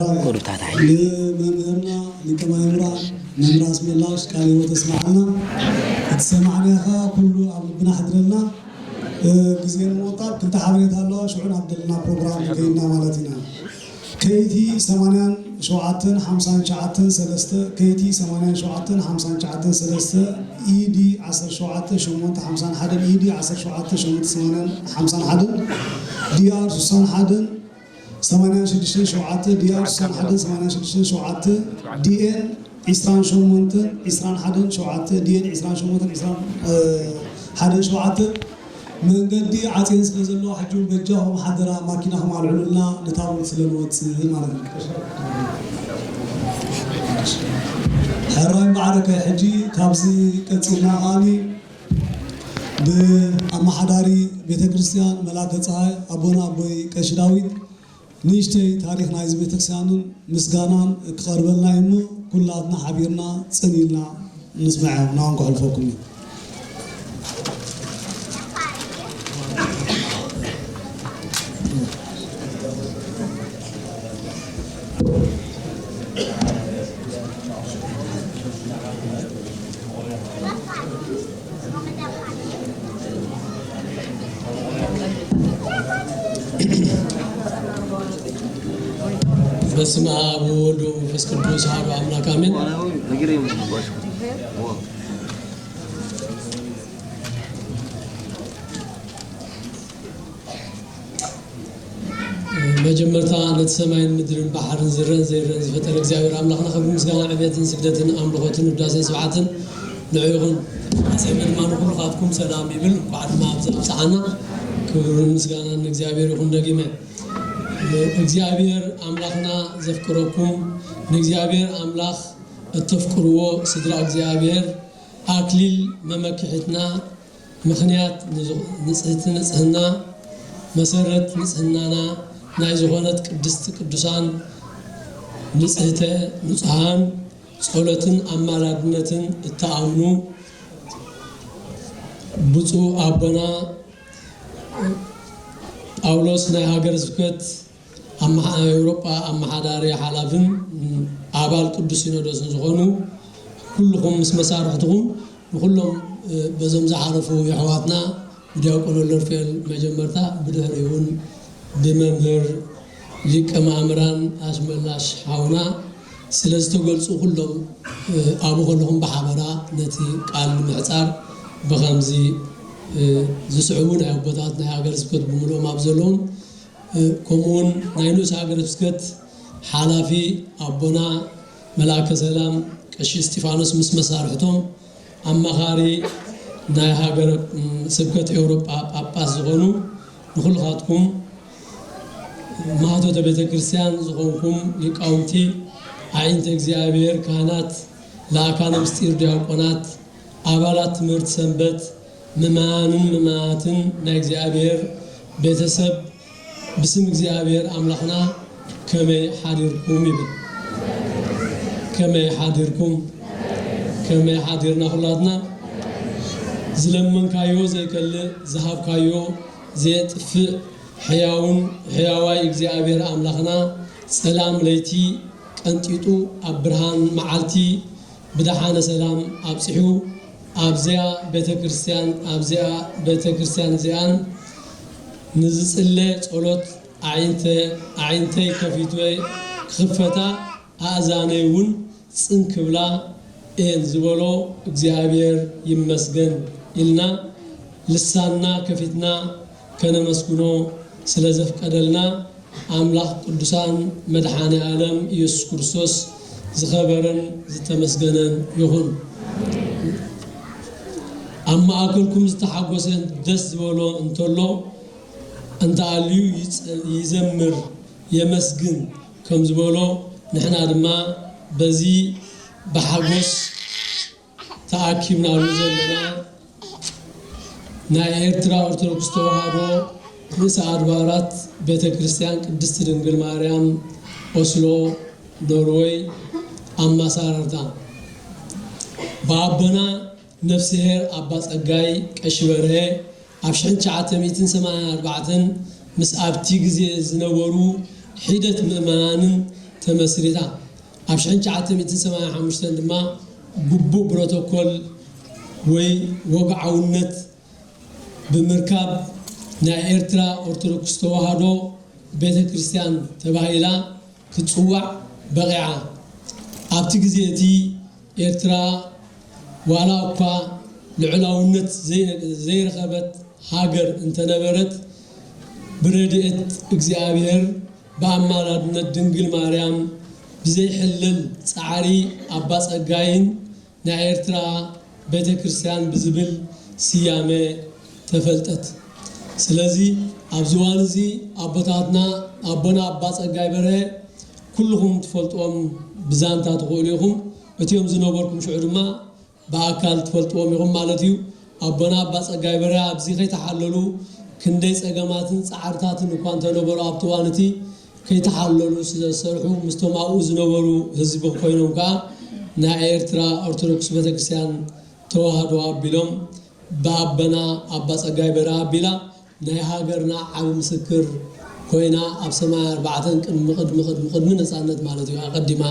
ቁሩብታት ንመምህርና ሊቀ ማእምራን መምህር ኣስመላሽ ቃለ ህይወት ተስማዓልና። እቲ ሰማዕናዮ ኸዓ ኩሉ ኣብ ልብና ሓድረልና። ግዜ ንምቑጣብ ክልተ ሓበሬታ ኣለዋ። ሽዑ ናብ ደለና ፕሮግራም ንከይድና ማለት ኢና። ከይቲ ሰማንያን ሸውዓተን ሓምሳን ትሽዓተን ሰለስተ፣ ከይቲ ሰማንያን ሸውዓተን ሓምሳን ትሽዓተን ሰለስተ፣ ኢዲ ዓሰርተ ሸውዓተ ሸሞንተ ሓምሳን ሓደን፣ ኢዲ ዓሰርተ ሸውዓተ ሸሞንተ ሰማንያን ሓምሳን ሓደን፣ ዲኣር ስሳን ሓደን ሰማንያን ሽዱሽተን ሸውዓተ፣ ዲኣር ስሳን ሓደን ሰማንያን ሽዱሽተን ሸውዓተ፣ ዲኤን ዒስራን ሸሞንተን ዒስራን ሓደን ሸውዓተ፣ ዲኤን ዒስራን ሸሞንተን ዒስራን ሓደን ሸውዓተ። መንገዲ ዓፅየን ስለ ዘለዋ ሕጂ እውን በጃኹም ሓደራ ማኪናኹም ኣልዕሉልና፣ ንታቦት ስለ ንወፅእ ማለት እዩ። ሕራይ ማዕረከ ሕጂ ካብዚ ቀፂልና ከዓኒ ብኣመሓዳሪ ቤተ ክርስቲያን መላከ ፀሓይ ኣቦና ኣቦይ ቀሺ ዳዊት ንእሽተይ ታሪኽ ናይዚ ቤተክርስትያንን ምስጋናን ክቐርበልና እዩ እሞ፣ ኩላትና ሓቢርና ጽን ኢልና ንስምዐ። ናውን ከሕልፈኩም እዩ። በስመ አብ ወወልድ ወመንፈስ ቅዱስ አሐዱ አምላክ አሜን። መጀመርታ ነቲ ሰማይን ምድርን ባሕርን ዝረን ዘይረን ዝፈጠረ እግዚኣብሔር ኣምላኽና ክብሪ ምስጋና ዕብየትን ስግደትን ኣምልኾትን ውዳሴን ስብዓትን ንዑ ይኹን። ኣስዕበ ድማ ንኹልኻትኩም ሰላም ይብል። እንኳዕ ድማ ኣብዚ ኣብፅዓና። ክብርን ምስጋናን ንእግዚኣብሔር ይኹን። ደጊመ እግዚኣብሔር ኣምላኽና ዘፍቅረኩም፣ ንእግዚኣብሔር ኣምላኽ እተፍቅርዎ ስድራ እግዚኣብሔር ኣክሊል መመክሒትና ምኽንያት ንዝኾ-፣ ንጽህቲ ንጽህና፣ መሰረት ንጽህናና ናይ ዝኾነት ቅድስቲ ቅዱሳን ንጽህተ ንጹሃን ጸሎትን ኣማላድነትን እተኣምኑ ብፁዕ ኣቦና ጳውሎስ ናይ ሃገረ ስብከት ኣመሓ-፣ ኣውሮጳ ኣመሓዳሪ ሓላፍን ኣባል ቅዱስ ሲኖዶስን ዝኾኑ ኩልኹም ምስ መሳርሕትኹም ንኹሎም፣ እ፣ በዞም ዝሓለፉ የሕዋትና ብዲያቆን ወልደሩፋኤል መጀመርታ፣ ብድሕሪኡ እውን ብመምህር ሊቀ ማእምራን ኣስመላሽ ሓውና ስለ ዝተገልጹ ኩሎም፣ እ፣ ኣብኡ ከለኹም ብሓበራ ነቲ ቃል ንምሕጻር ብኸምዚ፣ እ፣ ዝስዕቡ ናይ ኣቦታት ናይ ሃገረ ስብከት ብምልኦም ኣብ ዘለዉን ከምኡውን ናይ ንኡስ ሃገረ ስብከት ሓላፊ ኣቦና መልኣከ ሰላም ቀሺ እስጢፋኖስ ምስ መሳርሕቶም ኣማኻሪ ናይ ሃገረ ስብከት ኤውሮጳ ጳጳስ ዝኾኑ ንኹልኻትኩም ማህቶተ ቤተ ክርስቲያን ዝኾንኩም ሊቃውንቲ ኣዒንተ እግዚኣብሔር ካህናት ለኣካነ ምስጢር ዲያቆናት ኣባላት ትምህርቲ ሰንበት ምእመናንን ምእመናትን ናይ እግዚኣብሔር ቤተሰብ ብስም እግዚኣብሔር ኣምላኽና ከመይ ሓዲርኩም ይብል። ከመይ ሓዲርኩም? ከመይ ሓዲርና ኩላትና? ዝለመንካዮ ዘይከልእ፣ ዝሃብካዮ ዘየጥፍእ ሕያውን ሕያዋይ እግዚኣብሔር ኣምላኽና ጸላም ለይቲ ቀንጢጡ ኣብ ብርሃን መዓልቲ ብደሓነ ሰላም ኣብጺሑ ኣብዚኣ ቤተ ክርስቲያን፣ ኣብዚኣ ቤተ ክርስቲያን እዚኣን ንዝጽለ ጸሎት ኣዒንተ-፣ ኣዒንተይ ከፊተ ክኽፈታ ኣእዛነይ እውን ጽን ክብላ እየን ዝበሎ እግዚኣብሔር ይመስገን ኢልና ልሳንና ከፊትና ከነመስግኖ ስለ ዘፍቀደልና ኣምላኽ ቅዱሳን መድኃኔ ዓለም ኢየሱስ ክርስቶስ ዝኸበረን ዝተመስገነን ይኹን። ኣብ ማእከልኩም ዝተሓጎሰ ደስ ዝበሎ እንተሎ እንተኣልዩ ይጸ-፣ ይዘምር የመስግን ከም ዝበሎ ንሕና ድማ በዚ ብሓጎስ ተኣኪብናሉ ዘለና ናይ ኤርትራ ኦርቶዶክስ ተዋህዶ ርእሰ ኣድባራት ቤተ ክርስቲያን ቅድስት ድንግል ማርያም ኦስሎ ኖርወይ ኣማሳረርታ ብኣቦና ነፍስሄር ኣባ ጸጋይ ቀሺ በርሀ ኣብ ሽሕን ትሽዓተ ሚእትን ሰማንያን ኣርባዕተን ምስ ኣብቲ ግዜ ዝነበሩ ሒደት ምእመናንን ተመስሪታ። ኣብ ሽሕን ትሽዓተ ሚእትን ሰማንያን ሓሙሽተን ድማ ግቡእ ፕሮቶኮል ወይ ወግዓውነት ብምርካብ ናይ ኤርትራ ኦርቶዶክስ ተዋህዶ ቤተ ክርስቲያን ተባሂላ ክትጽዋዕ በቒዓ። ኣብቲ ግዜ እቲ ኤርትራ ዋላ እኳ ልዑላውነት ዘይረኸበት ሃገር እንተነበረት፣ ብረድኤት እግዚኣብሔር ብኣማላድነት ድንግል ማርያም ብዘይሕለል ጻዕሪ ኣባ ጸጋይን ናይ ኤርትራ ቤተ ክርስቲያን ብዝብል ስያመ ተፈልጠት። ስለዚ ኣብዚ እዋን እዚ ኣቦታትና ኣቦና ኣባ ጸጋይ በርሀ ኩልኹም ትፈልጥዎም ብዛንታ ትኽእሉ ኢኹም። እቲኦም ዝነበርኩም ሽዑ ድማ ብኣካል ትፈልጥዎም ኢኹም ማለት እዩ። ኣቦና ኣባ ጸጋይ በርሀ ኣብዚ ከይተሓለሉ ክንደይ ጸገማትን ጻዕርታትን እኳ እንተነበሩ ኣብቲ እዋን እቲ ከይተሓለሉ ስለ ዝሰርሑ ምስቶም ኣብኡ ዝነበሩ ህዝቢ ኮይኖም ከኣ ናይ ኤርትራ ኦርቶዶክስ ቤተክርስትያን ተዋህዶ ኣቢሎም ብኣቦና ኣባ ጸጋይ በርሀ ኣቢላ ናይ ሃገርና ዓቢ ምስክር ኮይና ኣብ ሰማንያ ኣርባዕተን ቅድሚ ቅድሚ ቅድሚ ቅድሚ ነጻነት ማለት እዩ ኣቐዲማ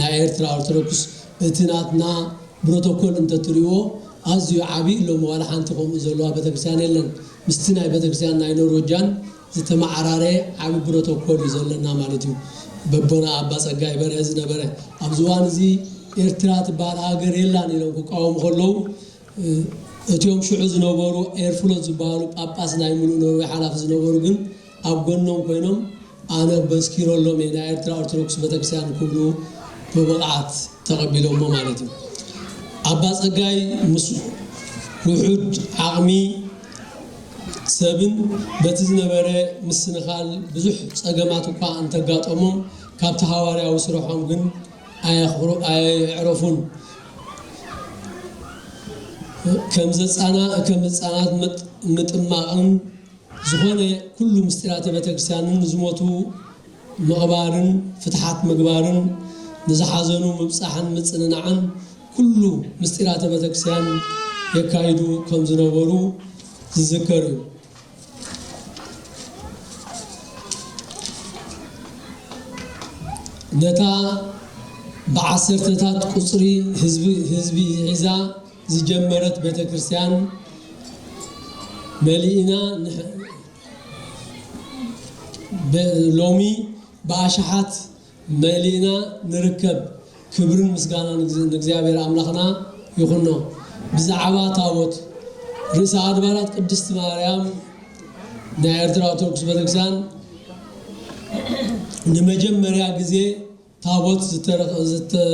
ናይ ኤርትራ ኦርቶዶክስ እቲ ናትና ፕሮቶኮል እንተትሪእዎ ኣዝዩ ዓቢ እሎም ዋላ ሓንቲ ከምኡ ዘለዋ ቤተክርስትያን የለን። ምስቲ ናይ ቤተክርስትያን ናይ ኖርወጃን ዝተመዓራረየ ዓቢ ፕሮቶኮል እዩ ዘለና ማለት እዩ። በቦና ኣባ ጸጋይ በርሀ ዝነበረ ኣብዚ እዋን እዚ ኤርትራ ትበሃል ሃገር የላን ኢሎም ክቃወሙ ከለዉ እቲኦም ሽዑ ዝነበሩ ኤርፍሎት ዝበሃሉ ጳጳስ ናይ ምሉእ ኖርዌ ሓላፊ ዝነበሩ ግን ኣብ ጎኖም ኮይኖም ኣነ በስኪረሎም እየ ናይ ኤርትራ ኦርቶዶክስ ቤተክርስትያን ክብሉ ብብቕዓት ተቐቢሎሞ ማለት እዩ። ኣባ ጸጋይ ምስ ውሑድ ዓቕሚ ሰብን በቲ ዝነበረ ምስንኻል ብዙሕ ጸገማት እኳ እንተጋጠሞም ካብቲ ሃዋርያዊ ስርሖም ግን ኣየዕረፉን። ከም ዘጻና ከም ህጻናት ምጥማቕን ዝኾነ ኩሉ ምስጢራተ ቤተክርስትያንን ንዝሞቱ ምቕባርን ፍትሓት ምግባርን ንዝሓዘኑ ምብጻሕን ምጽንናዕን ኩሉ ምስጢራተ ቤተክርስትያን የካይዱ ከም ዝነበሩ ዝዝከር እዩ። ነታ ብዓሰርተታት ቁጽሪ ህዝቢ ሒዛ ዝጀመረት ቤተክርስትያን መሊእና ሎሚ ብኣሽሓት መሊእና ንርከብ። ክብርን ምስጋናን ንእግዚኣብሔር ኣምላኽና ይኹኖ። ብዛዕባ ታቦት ርእሰ ኣድባራት ቅድስቲ ማርያም ናይ ኤርትራ ኦርቶዶክስ ቤተክርስትያን ንመጀመርያ ግዜ ታቦት ዝተረኸ- ዝተ-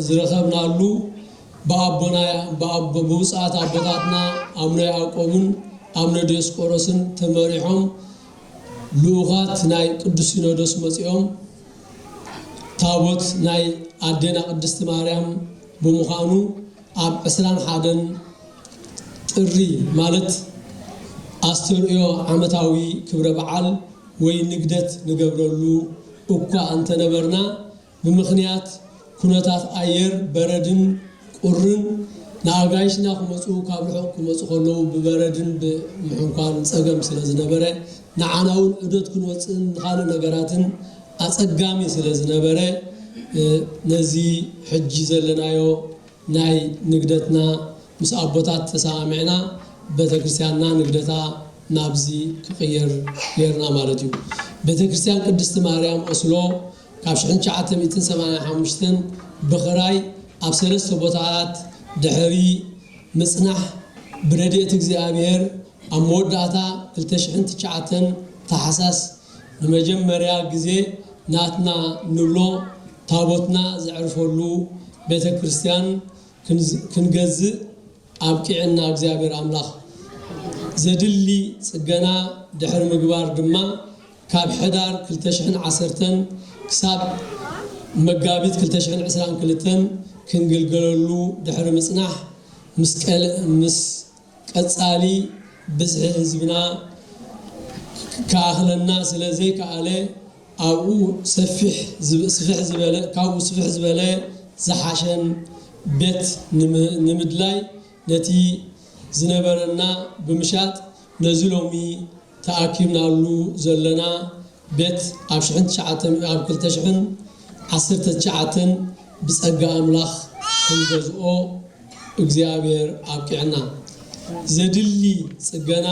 ዝረኸብናሉ ብኣቦና ብኣቦ- ብብፁዓት ኣቦታትና ኣቡነ ያዕቆብን ኣቡነ ዲዮስቆሮስን ተመሪሖም ልኡኻት ናይ ቅዱስ ሲኖዶስ መጺኦም ታቦት ናይ ኣዴና ቅድስቲ ማርያም ብምዃኑ ኣብ ዕስራን ሓደን ጥሪ ማለት ኣስተርእዮ ዓመታዊ ክብረ በዓል ወይ ንግደት ንገብረሉ እኳ እንተነበርና ብምኽንያት ኩነታት ኣየር በረድን ቁርን ንኣጋይሽና ክመፁ ካብ ርሑቕ ክመፁ ከለዉ ብበረድን ብምሕንኳን ፀገም ስለ ዝነበረ ንዓና እውን ዑደት ክንወፅእን ንካልእ ነገራትን ኣፀጋሚ ስለ ዝነበረ ነዚ ሕጂ ዘለናዮ ናይ ንግደትና ምስ ኣቦታት ተሰማሚዕና ቤተክርስትያንና ንግደታ ናብዚ ክቕየር ጌርና ማለት እዩ። ቤተክርስትያን ቅድስቲ ማርያም ኦስሎ ካብ ሽሕን ትሽዓተ ሚእትን ሰማንያን ሓሙሽተን ብኽራይ ኣብ ሰለስተ ቦታታት ድሕሪ ምጽናሕ ብረድኤት እግዚኣብሔር ኣብ መወዳእታ ክልተ ሽሕን ትሽዓተን ታሕሳስ ንመጀመርያ ግዜ ናትና ንብሎ ታቦትና ዘዕርፈሉ ቤተ ክርስቲያን ክንገዝእ ኣብቂዕና እግዚኣብሔር ኣምላኽ። ዘድሊ ጽገና ድሕሪ ምግባር ድማ ካብ ሕዳር ክልተ ሽሕን ዓሰርተን ክሳብ መጋቢት ክልተ ሽሕን ዕስራን ክልተን ክንግልገለሉ ድሕሪ ምጽናሕ ምስ ቀጻሊ ብዝሒ ህዝብና ክኣኽለና ስለ ዘይከኣለ ኣብኡ ስፍሕ ዝበለ ካብኡ ስፍሕ ዝበለ ዝሓሸን ቤት ንምድላይ ነቲ ዝነበረና ብምሻጥ ነዚ ሎሚ ተኣኪብናሉ ዘለና ቤት ኣብ ሽሕን ትሽዓተ ኣብ ክልተ ሽሕን ዓሰርተ ትሽዓተን ብጸጋ ኣምላኽ ክንገዝኦ እግዚኣብሔር ኣብቂዕና። ዘድሊ ጽገና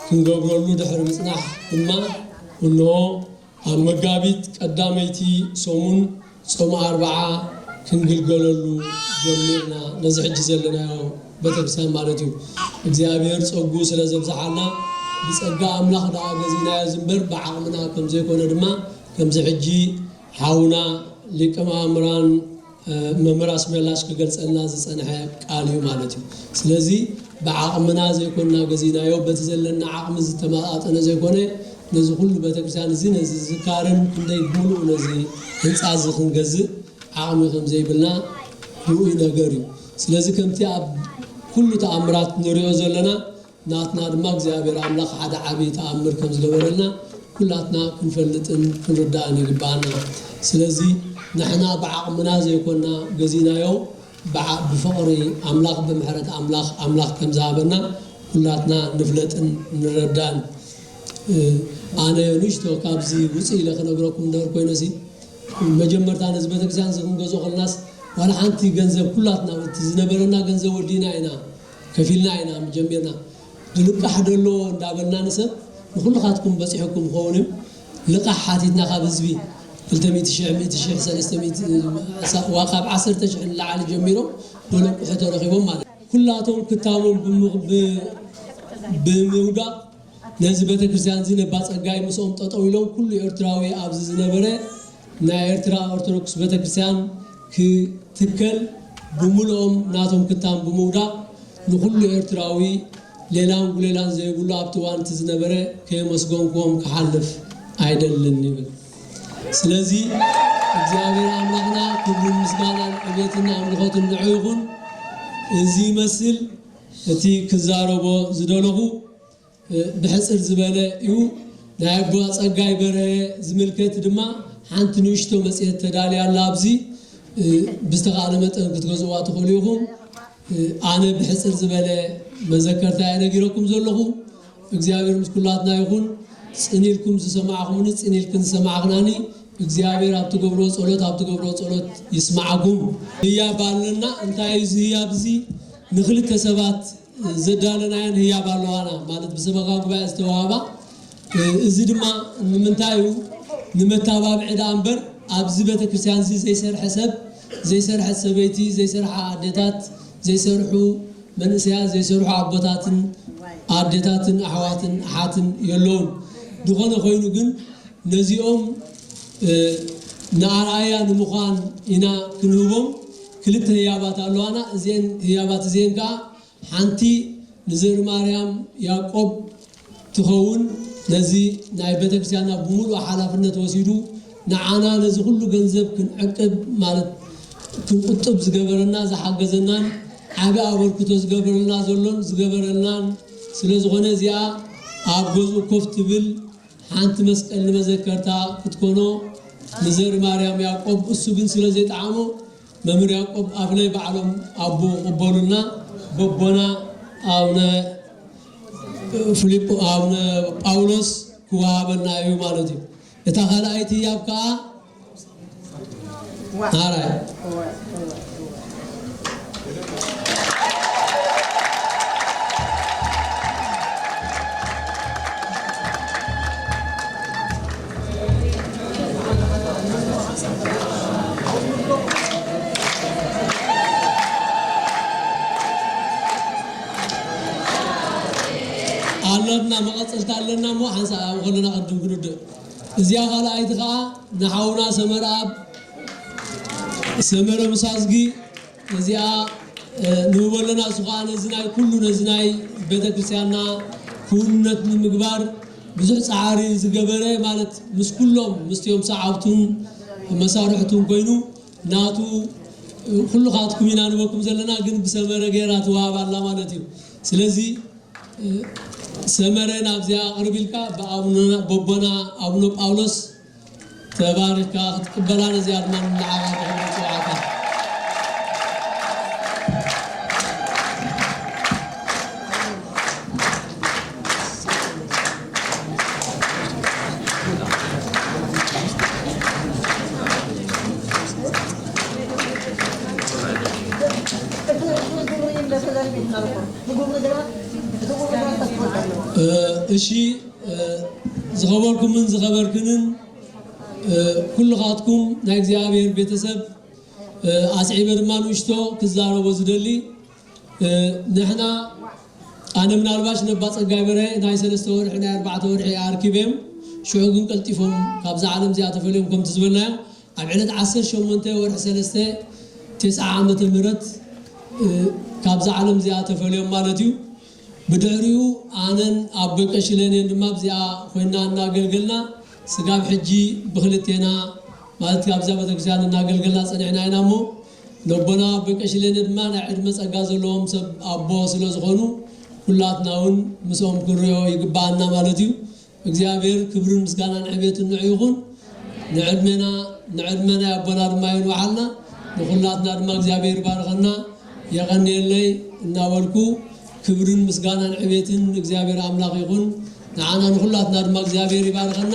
ክንገብረሉ ድሕሪ ምጽናሕ ድማ፣ እንሆ ኣብ መጋቢት ቀዳመይቲ ሰሙን ጾም ኣርብዓ ክንግልገለሉ ጀሚርና። ነዚ ሕጂ ዘለናዮ ቤተክርስትያን ማለት እዩ። እግዚኣብሔር ጸጉ ስለ ዘብዝሓልና፣ ብጸጋ ኣምላኽ ደኣ ገዚናዮ ዝንበር፣ ብዓቕምና ከም ዘይኮነ ድማ፣ ከምዚ ሕጂ ሓውና ሊቀ መኣምራን፣ እ፣ መምህር ኣስመላሽ ክገልጸልና ዝጸንሐ ቃል እዩ ማለት እዩ። ስለዚ ብዓቕምና ዘይኮንና ገዚናዮ፣ በቲ ዘለና ዓቕሚ ዝተመጣጠነ ዘይኮነ፣ ነዚ ኩሉ ቤተክርስትያን እዚ፣ ነዚ ዝካርን ክንደይ ብምሉኡ ነዚ ህንጻ እዚ ክንገዝእ ዓቕሚ ከም ዘይብልና ርኡይ ነገር እዩ። ስለዚ ከምቲ ኣብ ኩሉ ተኣምራት ንሪኦ ዘለና፣ ናትና ድማ እግዚኣብሔር ኣምላኽ ሓደ ዓብዪ ተኣምር ከም ዝገበረልና ኩላትና ክንፈልጥን ክንርዳእን ይግባኣና። ስለዚ ንሕና ብዓቕምና ዘይኮና ገዚናዮ፣ ብዓ-፣ ብፍቕሪ ኣምላኽ፣ ብምሕረት ኣምላኽ፣ ኣምላኽ ከም ዝሃበና ኩላትና ንፍለጥን ንረዳእን። እ፣ ኣነ ንእሽቶ ካብዚ ውፅእ ኢለ ክነግረኩም ደር ኮይነሲ፣ መጀመርታ ነዚ ቤተክርስትያን እዚ ክንገዝኦ ከለናስ፣ ዋላ ሓንቲ ገንዘብ ኩላትና፣ እቲ ዝነበረና ገንዘብ ወዲና ኢና፣ ከፊልና ኢና ጀሚርና። ልቃሕ ደሎ እንዳበልና ንሰብ፣ ንኩልኻትኩም በፂሕኩም ክኸውን እዩ። ልቃሕ ሓቲትና ካብ ህዝቢ፣ ክልተ ሚእቲ ሽሕ፣ ሚእቲ ሽሕ፣ ሰለስተ ሚእቲ፣ ዋ፣ ካብ ዓሰርተ ሽሕ ንላዕሊ ጀሚሮም፣ ደሎ ቁሑ ተረኺቦም ማለት እዩ። ኩላቶም ክታሞም ብም-፣ ብ-፣ ብምውዳቕ፣ ነዚ ቤተክርስትያን እዚ ነባ ጸጋይ ምስኦም ጠጠው ኢሎም፣ ኩሉ ኤርትራዊ ኣብዚ ዝነበረ ናይ ኤርትራ ኦርቶዶክስ ቤተክርስትያን ክትከል፣ ብምልኦም ናቶም ክታም ብምውዳቕ፣ ንኹሉ ኤርትራዊ ሌላን ጉሌላን ዘይብሉ ኣብቲ እዋን እቲ ዝነበረ ከየመስገንክዎም ክሓልፍ ኣይደልን ይብል። ስለዚ እግዚኣብሔር ኣምላኽና ክብርን ምስጋናን ዕቤትን ኣምልኾትን ንዑ ይኹን። እዚ ይመስል እቲ ክዛረቦ ዝደለኹ። እ፣ ብሕጽር ዝበለ እዩ። ናይ ኣቦ ጸጋይ በርሀ ዝምልከት ድማ ሓንቲ ንእሽቶ መጽሔት ተዳልያ ኣላ ኣብዚ። እ፣ ብዝተኻእለ መጠን ክትገዝእዋ ትኽእሉ ኢኹም። እ፣ ኣነ ብሕጽር ዝበለ መዘከርታ እየ ነጊረኩም ዘለኹ። እግዚኣብሔር ምስ ኩላትና ይኹን። ጽን ኢልኩም ዝሰማዕኹምኒ፣ ጽን ኢልክን ዝሰማዕኽናኒ፣ እግዚኣብሔር ኣብ ትገብርዎ ጸሎት፣ ኣብ ትገብርዎ ጸሎት ይስማዓኩም። ህያብ ኣለና። እንታይ እዩ እዚ ህያብ እዚ? ንኽልተ ሰባት ዘዳለናየን ህያብ ኣለዋና፣ ማለት ብሰበካ ጉባኤ ዝተዋህባ። እ፣ እዚ ድማ ንምንታይ እዩ? ንመታባብዒ ደኣ እምበር፣ ኣብዚ ቤተክርስትያን እዚ ዘይሰርሐ ሰብ፣ ዘይሰርሐት ሰበይቲ፣ ዘይሰርሓ ኣዴታት፣ ዘይሰርሑ መንእሰያት፣ ዘይሰርሑ ኣቦታትን ኣዴታትን ኣሕዋትን ኣሓትን የለውን። ዝኾነ ኮይኑ ግን ነዚኦም፣ እ፣ ንኣርኣያ ንምዃን ኢና ክንህቦም። ክልተ ህያባት ኣለዋና። እዚአን ህያባት እዚአን ከኣ ሓንቲ ንዘር ማርያም ያዕቆብ ትኸውን። ነዚ ናይ ቤተክርስትያንና ብምሉእ ሓላፍነት ወሲዱ ንዓና ነዚ ኩሉ ገንዘብ ክንዕቅብ፣ ማለት ክንቁጥብ ዝገበረና፣ ዝሓገዘናን ዓቢ ኣበርክቶ ዝገበረልና ዘሎን ዝገበረልናን ስለ ዝኾነ፣ እዚኣ ኣብ ገዝኡ ኮፍ ትብል ሓንቲ መስቀል ንመዘከርታ ክትኮኖ ንዘር ማርያም ያዕቆብ፣ እሱ ግን ስለ ዘይጠዓሞ መምህር ያዕቆብ ኣፍለይ ባዕሎም ኣቦ ቅበሉና፣ በቦና ኣቡነ ፊሊጶ፣ ኣቡነ ጳውሎስ ክወሃበና እዩ ማለት እዩ። እታ ካልኣይቲ ህያብ ከዓ ኣራይ ኣለና፣ መቐጸልታ ኣለና እሞ ሓንሳእ ኣብኡ ከለና ቅድም ክንውድእ። እዚኣ ካልኣይቲ ኸኣ ንሓውና ሰመረ ኣብ ሰመረ ምሳዝጊ እዚኣ፣ እ፣ ንህቦ ኣለና። እሱ ኸኣ ነዚ ናይ ኩሉ፣ ነዚ ናይ ቤተ ክርስቲያንና ክውንነት ንምግባር ብዙሕ ጻዕሪ ዝገበረ፣ ማለት ምስ ኩሎም፣ ምስቲኦም ሰዓብቱን መሳርሕቱን ኮይኑ ናቱ፣ እ፣ ኩልኻትኩም ኢና ንበኩም ዘለና፣ ግን ብሰመረ ገይራ ትወሃብ ኣላ ማለት እዩ። ስለዚ፣ እ፣ ሰመረ ናብዚኣ ኣቕርብ ኢልካ ብኣቡና፣ በቦና ኣቡነ ጳውሎስ ተባሪኽካ ክትቅበላ ነዚኣ ድማ ንዓኻ ንሕና ንጽውዓካ። እሺ፣ ዝኸበርኩምን ዝኸበርክንን ኩልኻትኩም ናይ እግዚኣብሔር ቤተሰብ፣ ኣስዒበ ድማ ንእሽቶ ክዛረቦ ዝደሊ፣ ንሕና፣ ኣነ ምናልባሽ ነባ ጸጋይ በርሀ ናይ ሰለስተ ወርሒ ናይ ኣርባዕተ ወርሒ ኣርኪበዮም። ሽዑ ግን ቀልጢፎም ካብዛ ዓለም እዚኣ ተፈልዮም፣ ከምቲ ዝበልናዮ ኣብ ዕለት ዓሰርተ ሸሞንተ ወርሒ ሰለስተ ተስዓ ዓመተ ምህረት ካብዛ ዓለም እዚኣ ተፈልዮም ማለት እዩ። ብድሕሪኡ ኣነን ኣቦይ ቀሺ ለኔን ድማ ኣብዚኣ ኮይና እናገልገልና፣ ስጋብ ሕጂ ብክልቴና ማለት ካብዛ ቤተክርስትያን እናገልገልና ጸኒሕና ኢና እሞ፣ ነቦና ኣቦይ ቀሺ ለኔ ድማ ናይ ዕድመ ጸጋ ዘለዎም ሰብ ኣቦ ስለ ዝኾኑ፣ ኩላትና እውን ምስኦም ክንሪኦ ይግባኣና ማለት እዩ። እግዚኣብሔር ክብርን ምስጋናን ዕቤትን ንዑ ይኹን። ንዕድሜና ንዕድመ ናይ ኣቦና ድማ የንውሓልና። ንኹላትና ድማ እግዚኣብሔር ይባርኸና። የቐንየለይ እናበልኩ፣ ክብርን ምስጋናን ዕቤትን ንእግዚኣብሔር ኣምላኽ ይኹን። ንዓና ንኹላትና ድማ እግዚኣብሔር ይባርኸና።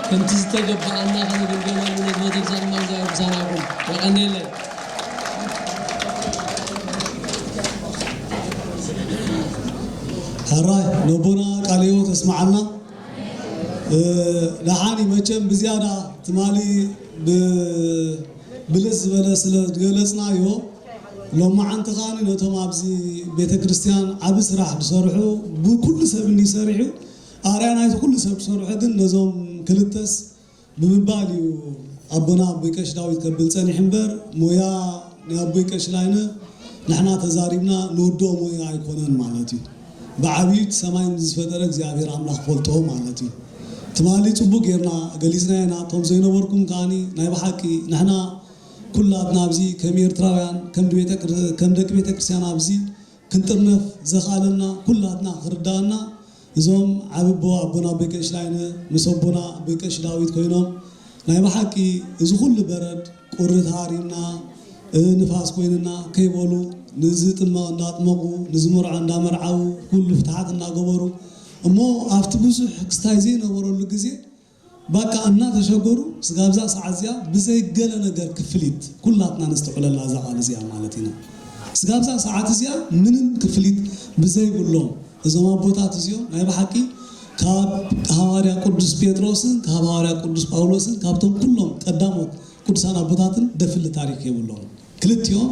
ከምቲ ዝተገባኣና ከነገልግለሉ ነቲ መደብሳ ድማ እግዚኣብሔር ምሳና ይኹን። የቐንየለይ። ሕራይ ነቦና ቃለ ህይወት ኣስምዓልና። ደሓኒ መቸም ብዝያዳ ትማሊ ብልስ ዝበለ ስለ ዝገለጽናዮ፣ ሎማዓንቲ ከዓኒ ነቶም ኣብዚ ቤተ ክርስቲያን ዓቢ ስራሕ ዝሰርሑ፣ ብኩሉ ሰብ እንዲ ሰሪሑ፣ ኣርያ ናይቲ ኩሉ ሰብ ዝሰርሑ ግን ነዞም ክልተስ ብምባል እዩ ኣቦና ኣቦይ ቀሽ ዳዊት ከብል ጸኒሕ እምበር፣ ሞያ ናይ ኣቦይ ቀሽ ላይነ ንሕና ተዛሪብና ንውድኦ ሞያ ኣይኮነን ማለት እዩ። ብዓብዩ እቲ ሰማይ ምስ ዝፈጠረ እግዚኣብሔር ኣምላኽ ፈልጦ ማለት እዩ። ትማሊ ጽቡቅ ጌርና ገሊጽና ኢና። እቶም ዘይነበርኩም ከዓኒ ናይ ብሓቂ ንሕና ኩላትና ኣብዚ ከም ኤርትራውያን ከም ቤተ ከም ደቂ ቤተ ክርስቲያን ኣብዚ ክንጥርነፍ ዘኽኣለና ኩላትና ክርዳኣና እዞም ዓቢ ኣቦ ኣቦና ኣቦይ ቀሽ ላይነ ምስ ኣቦና ኣቦይ ቀሽ ዳዊት ኮይኖም ናይ ብሓቂ እዚ ኩሉ በረድ ቁሪ ተሃሪምና ንፋስ ኮይንና ከይበሉ ንዝጥመቕ እንዳጥመቑ ንዝምርዖ እንዳመርዓው ኩሉ ፍትሓት እናገበሩ እሞ ኣብቲ ብዙሕ ክስታይ ዘይነበረሉ ግዜ ባቃ እናተሸገሩ ስጋብዛ ሰዓት እዚኣ ብዘይ ገለ ነገር ክፍሊት ኩላትና ነስተውዕለላ እዛ ቃል እዚኣ ማለት ኢና። ስጋብዛ ሰዓት እዚኣ ምንም ክፍሊት ብዘይብሎም እዞም ኣቦታት እዚኦም ናይ ብሓቂ ካብ ሃዋርያ ቅዱስ ጴጥሮስን ካብ ሃዋርያ ቅዱስ ጳውሎስን ካብቶም ኩሎም ቀዳሞት ቅዱሳን ኣቦታትን ደፍሊ ታሪክ የብሎም። ክልቲኦም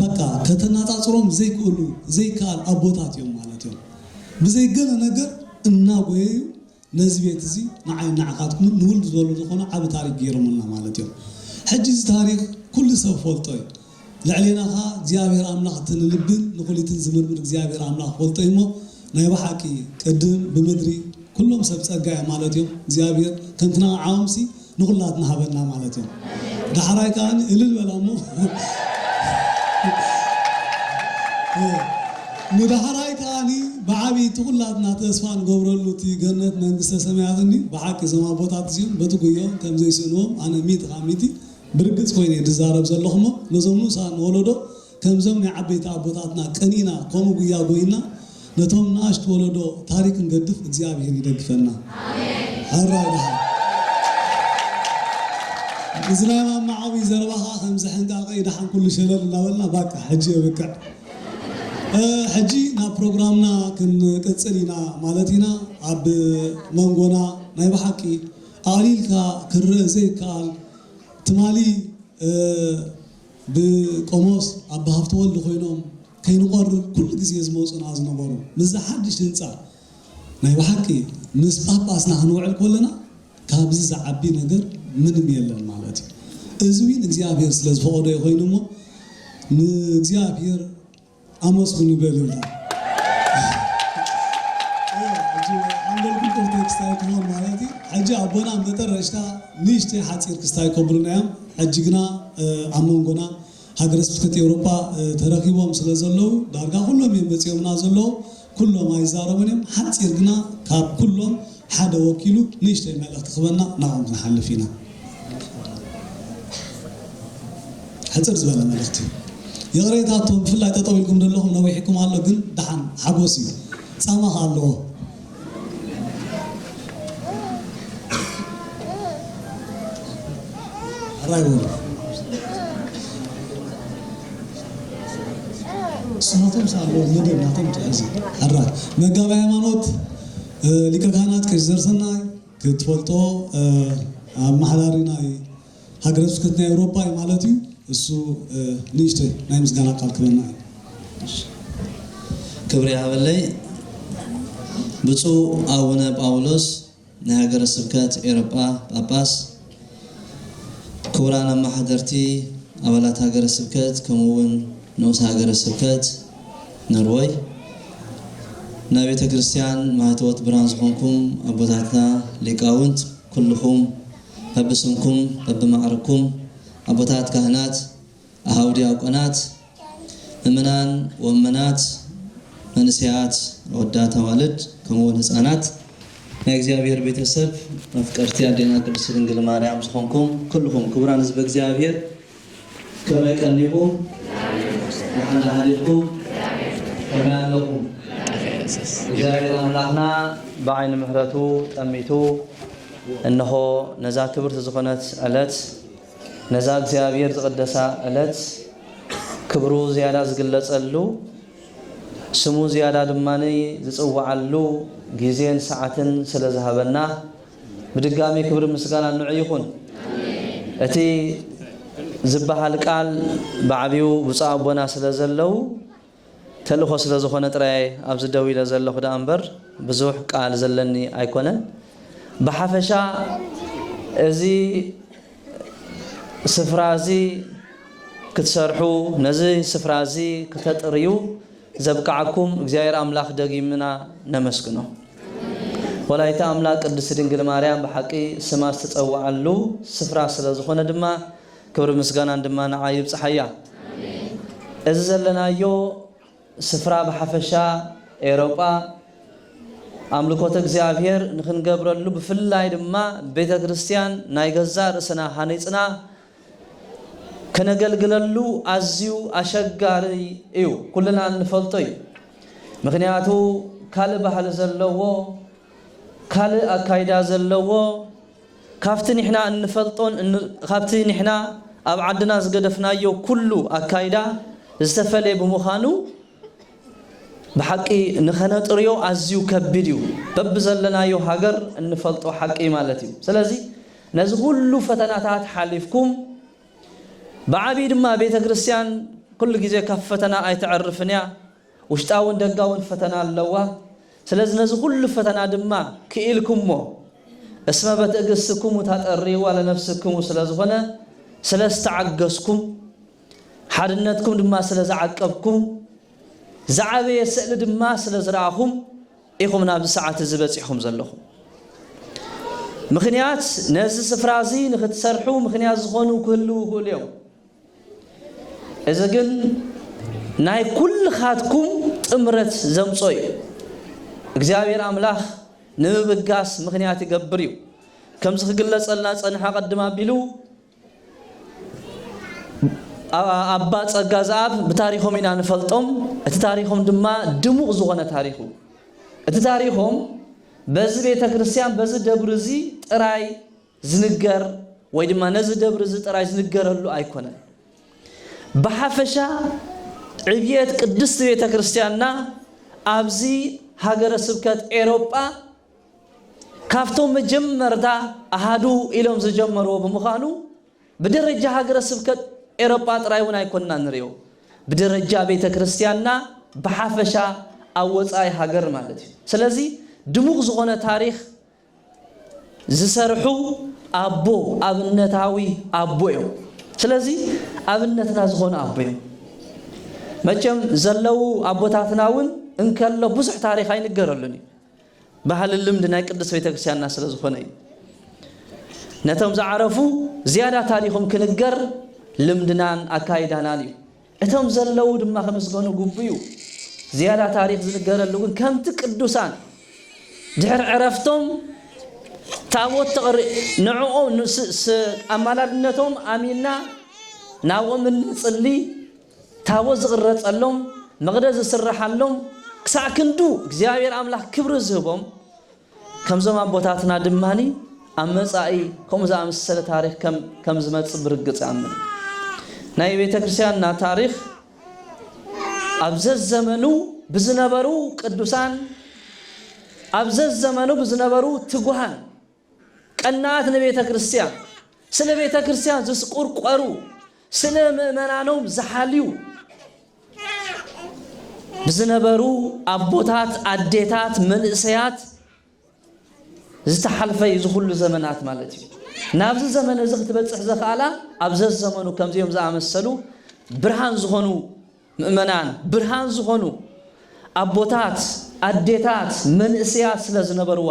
በቃ ከተናፃፅሮም ዘይክእሉ ዘይከኣል ኣቦታት እዮም ማለት እዮም። ብዘይ ገለ ነገር እናጎየዩ ነዚ ቤት እዚ ንዓይ ንዓኻትኩምን ንውልድ ዝበሉ ዝኾነ ዓቢ ታሪክ ገይሮምልና ማለት እዮም። ሕጂ እዚ ታሪክ ኩሉ ሰብ ፈልጦ እዩ። ልዕሌና ኸዓ እግዚኣብሔር ኣምላኽ እቲ ንልብን ንኹሊትን ዝምርምር እግዚኣብሔር ኣምላኽ ፈልጦ እዩ እሞ ናይ ብሓቂ ቅድም ብምድሪ ኩሎም ሰብ ጸጋ እዮም ማለት እዮም። እግዚኣብሔር ከምቲ ንዓኦምሲ ንኹላትና ሃበና ማለት እዩ። ዳሕራይ ከዓኒ እልል በላ እሞ ንዳሕራይ ከዓኒ ብዓብይቲ ኩላትና ተስፋ ንገብረሉ እቲ ገነት መንግስተ ሰማያት እንዲ ብሓቂ እዞም ኣቦታት እዚኦም በቲ ጉዮም ከም ዘይስእንዎም ኣነ ሚእቲ ካብ ሚእቲ ብርግጽ ኮይነ እየ ዝዛረብ ዘለኹ እሞ ነዞም ንኡሳን ወለዶ ከምዞም ናይ ዓበይቲ ኣቦታትና ቀኒና ከምኡ ጉያ ጎይና ነቶም ንኣሽቱ ወለዶ ታሪክ ክንገድፍ እግዚኣብሔር ይደግፈና። ሕራይ ደሓን እዚ ናይ ማማ ዓብዪ ዘረባ ከዓ ከምዚ ሕንቃቐ እዩ ደሓን ኩሉ ሸለል እናበልና ባቃ ሕጂ የብቅዕ። ሕጂ ናብ ፕሮግራምና ክንቅፅል ኢና ማለት ኢና። ኣብ መንጎና ናይ ብሓቂ ኣቕሊልካ ክረእ ዘይከኣል ትማሊ ብቆሞስ ኣባ ሃፍተወልድ ኮይኖም ከይንቆርብ ኩሉ ግዜ ዝመፁና ዝነበሩ ምስዚ ሓድሽ ህንፃ ናይ ብሓቂ ምስ ጳጳስና ክንውዕል ከለና ካብዚ ዝዓቢ ነገር ምንም የለን ማለት እዩ። እዚ እውን እግዚኣብሔር ስለ ዝፈቐዶ ኮይኑ እሞ ንእግዚኣብሔር ኣመስግኑ በልልና። ሓንጎል ክልተ ክስታይ ክኾን ማለት እዩ። ሕጂ ኣቦና መጠረሽታ ንእሽተይ ሓፂር ክስታይ ከብሉና እዮም። ሕጂ ግና ኣብ መንጎና ሃገረ ስብከት ኤውሮጳ ተረኺቦም ስለ ዘለዉ ዳርጋ ኩሎም እዮም መፂኦምና ዘለዉ። ኩሎም ኣይዛረቡን እዮም። ሓፂር ግና ካብ ኩሎም ሓደ ወኪሉ ንእሽተይ መልእኽቲ ክበና ናብኦም ክንሓልፍ ኢና። ሕፅር ዝበለ መልእኽቲ ይቕሬታቶም ብፍላይ ጠጠው ኢልኩም ዘለኹም ነዊሕኩም ኣሎ ግን ደሓን ሓጎስ እዩ ፃማ ከ ኣለዎ ሕራይ በሉ ስራቶም ሳሎ መደብ ናቶም ትሕዚ ኣራ መጋቢ ሃይማኖት እ፣ ሊቀ ካህናት ቀሲስ ዘርሰናይ ክትፈልጦ እ፣ ኣመሓዳሪ ናይ ሃገረ ስብከት ናይ ኤውሮጳ እዩ ማለት እዩ። እሱ እ፣ ንእሽተይ ናይ ምስጋና ቃል ክበና እዩ። ክብሪ ይሃበለይ። ብፁዕ ኣቡነ ጳውሎስ ናይ ሃገረ ስብከት ኤውሮጳ ጳጳስ፣ ክቡራን ኣመሓደርቲ፣ ኣባላት ሃገረ ስብከት፣ ከምኡ እውን ንኡስ ሃገረ ስብከት ኖርወይ፣ ናይ ቤተ ክርስቲያን ማህተወት ብርሃን ዝኾንኩም ኣቦታትና ሊቃውንት፣ ኩልኹም በብስምኩም በብማዕርኩም፣ ኣቦታት ካህናት፣ ኣሃው ዲያቆናት፣ ምእመናን ወመናት፣ መንእሰያት፣ ኣወዳት፣ ኣዋልድ፣ ከምኡ እውን ህፃናት፣ ናይ እግዚኣብሔር ቤተሰብ፣ መፍቀርቲ ኣዴና ቅድስት ድንግል ማርያም ዝኾንኩም ኩልኹም ክቡራን ህዝበ እግዚኣብሔር፣ ከመይ ቀኒኹም? ደሓን ሓዲርኩም? ከመይ ኣለኹም? እግዚኣብሔር ኣምላኽና ብዓይኒ ምሕረቱ ጠሚቱ እንሆ ነዛ ክብርቲ ዝኾነት ዕለት ነዛ እግዚኣብሔር ዝቐደሳ ዕለት ክብሩ ዝያዳ ዝግለጸሉ፣ ስሙ ዝያዳ ድማ ዝጽውዓሉ ግዜን ሰዓትን ስለ ዝሃበና ብድጋሚ ክብሪ ምስጋና ንዑ ይኹን። እቲ ዝበሃል ቃል ብዓቢኡ ብፁዕ ኣቦና ስለ ዘለዉ ተልእኾ ስለ ዝኾነ ጥራይ ኣብዚ ደው ኢለ ዘለኹ ደኣ እምበር ብዙሕ ቃል ዘለኒ ኣይኮነን። ብሓፈሻ እዚ ስፍራ እዚ ክትሰርሑ፣ ነዚ ስፍራ እዚ ክተጥርዩ ዘብቅዓኩም እግዚኣብሔር ኣምላኽ ደጊምና ነመስግኖ። ወላዲተ ኣምላኽ ቅድስቲ ድንግል ማርያም ብሓቂ ስማ ዝተጸውዓሉ ስፍራ ስለ ዝኾነ ድማ ክብሪ ምስጋናን ድማ ንዓ ይብጽሓያ። እዚ ዘለናዮ ስፍራ ብሓፈሻ ኤውሮጳ ኣምልኮተ እግዚኣብሔር ንኽንገብረሉ ብፍላይ ድማ ቤተ ክርስቲያን ናይ ገዛእ ርእስና ሃኒጽና ከነገልግለሉ ኣዝዩ ኣሸጋሪ እዩ። ኩልና እንፈልጦ እዩ። ምኽንያቱ ካልእ ባህሊ ዘለዎ፣ ካልእ ኣካይዳ ዘለዎ፣ ካብቲ ንሕና እንፈልጦን እን- ካብቲ ንሕና ኣብ ዓድና ዝገደፍናዮ ኩሉ ኣካይዳ ዝተፈለየ ብምዃኑ ብሓቂ ንኸነጥርዮ ኣዝዩ ከቢድ እዩ። በብዘለናዮ ሃገር እንፈልጦ ሓቂ ማለት እዩ። ስለዚ ነዚ ኩሉ ፈተናታት ሓሊፍኩም ብዓብዪ ድማ ቤተ ክርስቲያን ኩሉ ግዜ ካብ ፈተና ኣይተዕርፍን እያ። ውሽጣውን ደጋውን ፈተና ኣለዋ። ስለዚ ነዚ ኩሉ ፈተና ድማ ክኢልኩሞ እስመ በትዕግስትክሙ ታጠርይዋ ለነፍስክሙ ስለ ዝኾነ ስለ ዝተዓገስኩም ሓድነትኩም ድማ ስለ ዝዓቀብኩም ዝዓበየ ስእሊ ድማ ስለ ዝረኣኹም ኢኹም ናብዚ ሰዓት እዚ በጺሕኹም ዘለኹም። ምኽንያት ነዚ ስፍራ እዚ ንኽትሰርሑ ምኽንያት ዝኾኑ ክህልዉ ይኽእሉ እዮም። እዚ ግን ናይ ኩልኻትኩም ጥምረት ዘምጾ እዩ። እግዚኣብሔር ኣምላኽ ንምብጋስ ምኽንያት ይገብር እዩ። ከምዚ ክግለጸልና ጸንሓ ቀድም ኣቢሉ ኣባ ጸጋ ዘኣብ ብታሪኾም ኢና ንፈልጦም። እቲ ታሪኾም ድማ ድሙቕ ዝኾነ ታሪኹ እቲ ታሪኾም በዚ ቤተ ክርስቲያን በዚ ደብሪ እዚ ጥራይ ዝንገር ወይ ድማ ነዚ ደብሪ እዚ ጥራይ ዝንገረሉ ኣይኮነን። ብሓፈሻ ዕብየት ቅድስቲ ቤተ ክርስቲያንና ኣብዚ ሃገረ ስብከት ኤሮጳ ካብቶም መጀመርታ ኣሃዱ ኢሎም ዝጀመርዎ ብምዃኑ ብደረጃ ሃገረ ስብከት ኤሮጳ ጥራይ እውን ኣይኮንና ንሪኦ። ብደረጃ ቤተ ክርስቲያንና ብሓፈሻ ኣብ ወፃኢ ሃገር ማለት እዩ። ስለዚ ድሙቕ ዝኾነ ታሪኽ ዝሰርሑ ኣቦ ኣብነታዊ ኣቦ እዮም። ስለዚ ኣብነትና ዝኾኑ ኣቦ እዮም። መቸም ዘለዉ ኣቦታትና እውን እንከሎ ብዙሕ ታሪኽ ኣይንገረሉን እዩ። ባህሊ ልምዲ ናይ ቅድስት ቤተክርስትያንና ስለ ዝኾነ እዩ። ነቶም ዝዓረፉ ዝያዳ ታሪኾም ክንገር ልምድናን ኣካይዳናን እዩ። እቶም ዘለዉ ድማ ክምስገኑ ግቡ እዩ። ዝያዳ ታሪኽ ዝንገረሉ ግን ከምቲ ቅዱሳን ድሕሪ ዕረፍቶም ታቦት ተቕሪ ንዕኦም ንስ- ስ- ኣማላድነቶም ኣሚንና ናብኦም እንጽሊ ታቦት ዝቕረጸሎም መቕደስ ዝስረሓሎም ክሳዕ ክንዱ እግዚኣብሔር ኣምላኽ ክብሪ ዝህቦም ከምዞም ኣቦታትና ድማኒ ኣብ መጻኢ ከምኡ ዝኣመሰለ ታሪኽ ከም ከም ዝመጽእ ብርግጽ ይኣምን። ናይ ቤተ ክርስቲያንና ታሪኽ ኣብ ዘዘመኑ ብዝነበሩ ቅዱሳን፣ ኣብ ዘዘመኑ ብዝነበሩ ትጉሃን ቀናት ንቤተ ክርስቲያን፣ ስለ ቤተ ክርስቲያን ዝስቁርቆሩ፣ ስለ ምእመናኖም ዝሓልዩ ብዝነበሩ ኣቦታት፣ ኣዴታት፣ መንእሰያት ዝተሓልፈ እዩ፣ እዚ ኩሉ ዘመናት ማለት እዩ። ናብዚ ዘመን እዚ ክትበጽሕ ዘኽኣላ፣ ኣብ ዘዘመኑ ከምዚኦም ዝኣመሰሉ ብርሃን ዝኾኑ ምእመናን፣ ብርሃን ዝኾኑ ኣቦታት፣ ኣዴታት፣ መንእሰያት ስለ ዝነበርዋ፣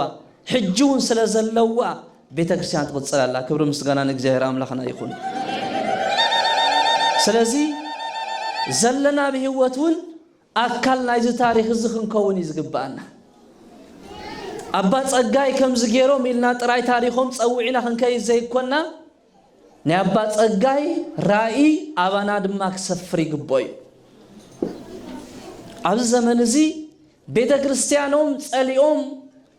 ሕጂ እውን ስለ ዘለዋ፣ ቤተ ክርስቲያን ትቕጽል ኣላ። ክብሪ ምስጋና ንእግዚኣብሔር ኣምላኽና ይኹን። ስለዚ ዘለና ብህይወት እውን ኣካል ናይዚ ታሪኽ እዚ ክንከውን እዩ ዝግብኣና። ኣባ ጸጋይ ከምዚ ገይሮም ኢልና ጥራይ ታሪኾም ጸዊዕና ክንከይድ ዘይኮና፣ ናይ ኣባ ጸጋይ ራእይ ኣባና ድማ ክሰፍር ይግብኦ እዩ። ኣብዚ ዘመን እዚ ቤተ ክርስቲያኖም ጸሊኦም፣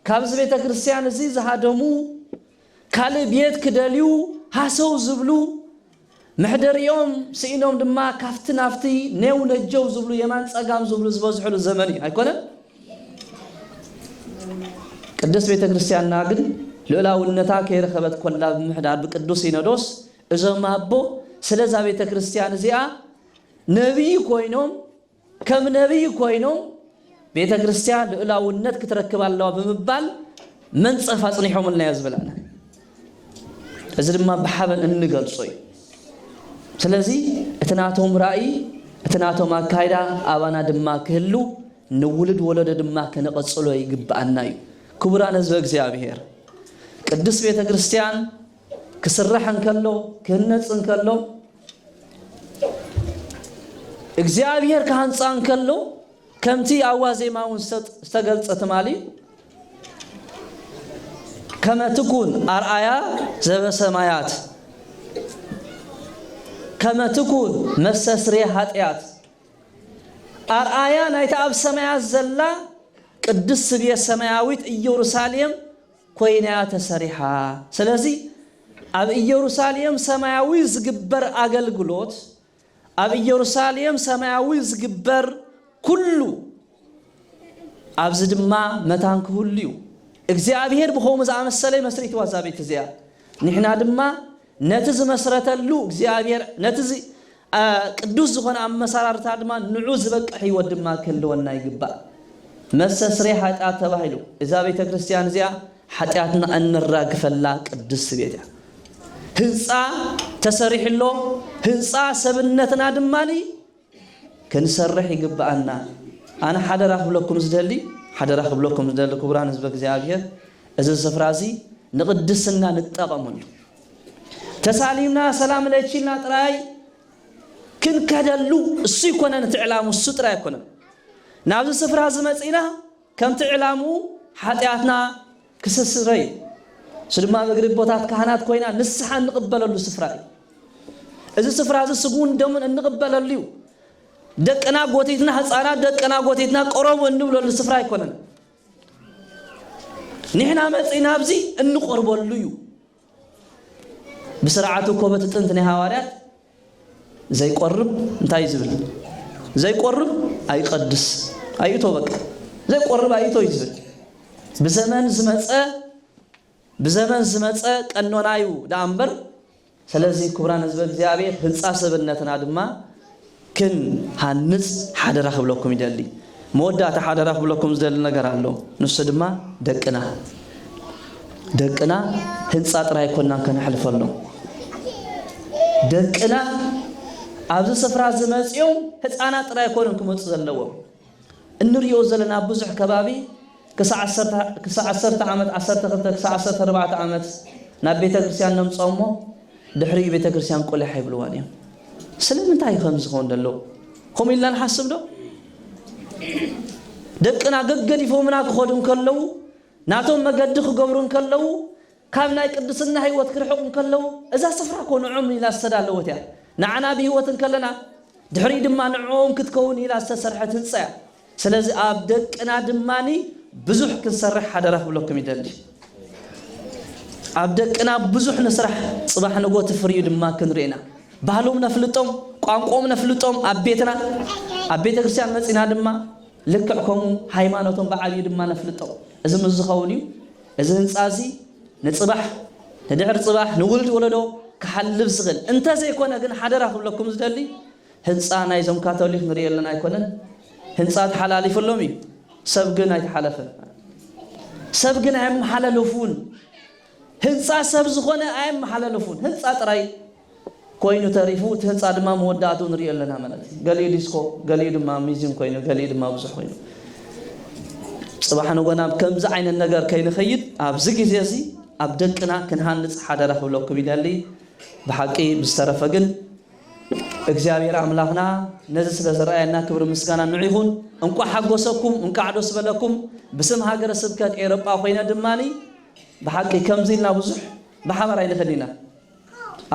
ካብዚ ቤተ ክርስቲያን እዚ ዝሃደሙ፣ ካልእ ቤት ክደልዩ ሃሰው ዝብሉ፣ መሕደሪኦም ስኢኖም ድማ ካብቲ ናብቲ ኔው ነጀው ዝብሉ፣ የማን ጸጋም ዝብሉ ዝበዝሕሉ ዘመን እዩ። ኣይኮነን? ቅድስት ቤተ ክርስቲያንና ግን ልኡላውነታ ከይረኸበት ኮላ ብምሕዳር ብቅዱስ ሲኖዶስ እዞም ኣቦ ስለዛ ቤተ ክርስቲያን እዚኣ ነቢይ ኮይኖም፣ ከም ነቢይ ኮይኖም ቤተ ክርስቲያን ልኡላውነት ክትረክብ ኣለዋ ብምባል መንጸፍ ኣጽኒሖምልና እዮም ዝብል ኣነ። እዚ ድማ ብሓበን እንገልጾ እዩ። ስለዚ እቲ ናቶም ራእይ፣ እቲ ናቶም ኣካይዳ ኣባና ድማ ክህሉ፣ ንውሉድ ወለዶ ድማ ከነቐጽሎ ይግብኣና እዩ። ክቡራን ህዝበ እግዚኣብሔር፣ ቅድስት ቤተ ክርስቲያን ክስራሕ እንከሎ፣ ክህነጽ እንከሎ፣ እግዚኣብሔር ክሃንጻ እንከሎ፣ ከምቲ ኣብ ዋዜማ እውን ዝተ-፣ ዝተገልጸ ትማሊ፣ ከመ ትኩን ኣርኣያ ዘበሰማያት፣ ከመ ትኩን መስተስርየ ኃጢኣት፣ ኣርኣያ ናይታ ኣብ ሰማያት ዘላ ቅድስት ቤት ሰማያዊት ኢየሩሳሌም ኮይና እያ ተሰሪሓ። ስለዚ ኣብ ኢየሩሳሌም ሰማያዊ ዝግበር ኣገልግሎት፣ ኣብ ኢየሩሳሌም ሰማያዊ ዝግበር ኩሉ፣ ኣብዚ ድማ መታን ክህሉ እዩ። እግዚኣብሔር ብኸምኡ ዝኣመሰለ መስሪትዋ እዛ ቤት እዚኣ። ንሕና ድማ ነቲ ዝመስረተሉ እግዚኣብሔር፣ ነቲ ዚ-፣ አ፣ ቅዱስ ዝኾነ ኣመሰራርታ ድማ ንዑ ዝበቅሕ ህይወት ድማ ክህልወና ይግባእ። መስተስርያ ኃጢኣት ተባሂሉ እዛ ቤተ ክርስቲያን እዚኣ ኃጢኣትና እንራግፈላ ቅድስት ቤት እያ። ህንፃ ተሰሪሑ ኣሎ። ህንፃ ሰብነትና ድማ ክንሰርሕ ይግብኣና። ኣነ ሓደራ ክብለኩም ዝደሊ፣ ሓደራ ክብለኩም ዝደሊ ክቡራን ህዝበ እግዚኣብሔር፣ እዚ ስፍራ እዚ ንቅድስና ንጠቐመሉ። ተሳሊምና ሰላም ለይችልና ጥራይ ክንከደሉ እሱ ይኮነን እቲ ዕላሙ፣ እሱ ጥራይ ኣይኮነን። ናብዚ ስፍራ እዚ መጺና ከምቲ ዕላምኡ ሓጢኣትና ክስስረ እዩ። እሱ ድማ ብእግሪ ኣቦታት ካህናት ኮይና ንስሓ እንቕበለሉ ስፍራ እዩ። እዚ ስፍራ እዚ ስግኡን ደሙን እንቕበለሉ እዩ። ደቅና ጎቲትና፣ ህፃናት ደቅና ጎቲትና ቅረቡ እንብለሉ ስፍራ ኣይኮነን። ንሕና መፂና ኣብዚ እንቆርበሉ እዩ። ብስርዓቱ እኮ በቲ ጥንቲ ናይ ሃዋርያት ዘይቆርብ እንታይ እዩ ዝብል? ዘይቆርብ ኣይቀድስ፣ ኣይእቶ፣ በቃ ዘይቆርብ ኣይእቶ እዩ ዝብል። ብዘመን ዝመፀ፣ ብዘመን ዝመፀ ቀኖና እዩ ደኣ እምበር። ስለዚ ክቡራን ህዝበ እግዚኣብሔር፣ ህንፃ ሰብነትና ድማ ክንሃንፅ ሓደራ ክብለኩም ይደሊ። መወዳእታ ሓደራ ክብለኩም ዝደሊ ነገር ኣሎ። ንሱ ድማ ደቅና፣ ደቅና ህንፃ ጥራይ ኣይኮናን ከነሕልፈሎም። ደቅና ኣብዚ ስፍራ ዝመፅኦም ህፃናት ጥራይ ኣይኮኑን ክመፁ ዘለዎም። እንሪኦ ዘለና ብዙሕ ከባቢ ክሳዕ ዓሰርተ፣ ክሳዕ ዓሰርተ ዓመት፣ ዓሰርተ ክልተ ክሳዕ ዓሰርተ ኣርባዕተ ዓመት ናብ ቤተ ክርስቲያን ነምፅኦም እሞ ድሕሪኡ ቤተ ክርስቲያን ቆሊሓ ይብልዋን እዮም። ስለምንታይ እዩ ከምዚ ዝኸውን ዘሎ? ከምኡ ኢልና ንሓስብ ዶ? ደቅና ገገዲፎምና ክኸዱ እንከለዉ፣ ናቶም መገዲ ክገብሩ እንከለዉ፣ ካብ ናይ ቅድስና ህይወት ክርሕቑ እንከለዉ፣ እዛ ስፍራ እኮ ንዖም ኢላ ዝተዳለወት እያ። ንዓና ብህይወት እንከለና፣ ድሕሪኡ ድማ ንዕኦም ክትከውን ኢላ ዝተሰርሐት ህንጻ እያ። ስለዚ ኣብ ደቅና ድማኒ ብዙሕ ክንሰርሕ ሓደራ ክብለኩም ይደሊ። ኣብ ደቅና ብዙሕ ንስራሕ፣ ጽባሕ ንጎ እቲ ፍሪኡ ድማ ክንርእና። ባህሎም ነፍልጦም፣ ቋንቋኦም ነፍልጦም፣ ኣብ ቤትና ኣብ ቤተ ክርስቲያን መጺና ድማ ልክዕ ከምኡ ሃይማኖቶም ብዓብዩ ድማ ነፍልጦ። እዚ ምስ ዝኸውን እዩ። እዚ ህንፃ እዚ ንፅባሕ፣ ንድሕር ፅባሕ፣ ንውልድ ወለዶ ክሓልፍ ዝኽእል። እንተዘይኮነ ግን ሓደራ ክብለኩም ዝደሊ፣ ህንፃ ናይዞም ካቶሊክ ንሪኦ ኣለና ኣይኮነን። ህንፃ ተሓላሊፈሎም እዩ፣ ሰብ ግን ኣይተሓለፈን። ሰብ ግን ኣየመሓላለፉን። ህንፃ ሰብ ዝኾነ ኣየመሓላለፉን። ህንፃ ጥራይ ኮይኑ ተሪፉ፣ እቲ ህንፃ ድማ መወዳእትኡ ንሪኦ ኣለና ማለት እዩ። ገሊኡ ዲስኮ፣ ገሊኡ ድማ ሚዚም ኮይኑ፣ ገሊኡ ድማ ብዙሕ ኮይኑ፣ ፅባሕ ንጎና ኣብ ከምዚ ዓይነት ነገር ከይንኸይድ ኣብዚ ግዜ እዚ ኣብ ደቅና ክንሃንፅ ሓደራ ክብለኩም ይደሊ። ብሓቂ ብዝተረፈ ግን እግዚኣብሔር ኣምላኽና ነዚ ስለ ዘረኣየና ክብሪ ምስጋና ንዑ ይኹን። እንቋዕ ሓጎሰኩም፣ እንቋዕ ደስ በለኩም። ብስም ሃገረ ስብከት ኤውሮጳ ኮይነ ድማኒ ብሓቂ ከምዚ ኢልና ብዙሕ ብሓባር ኣይንኸድን ኢና።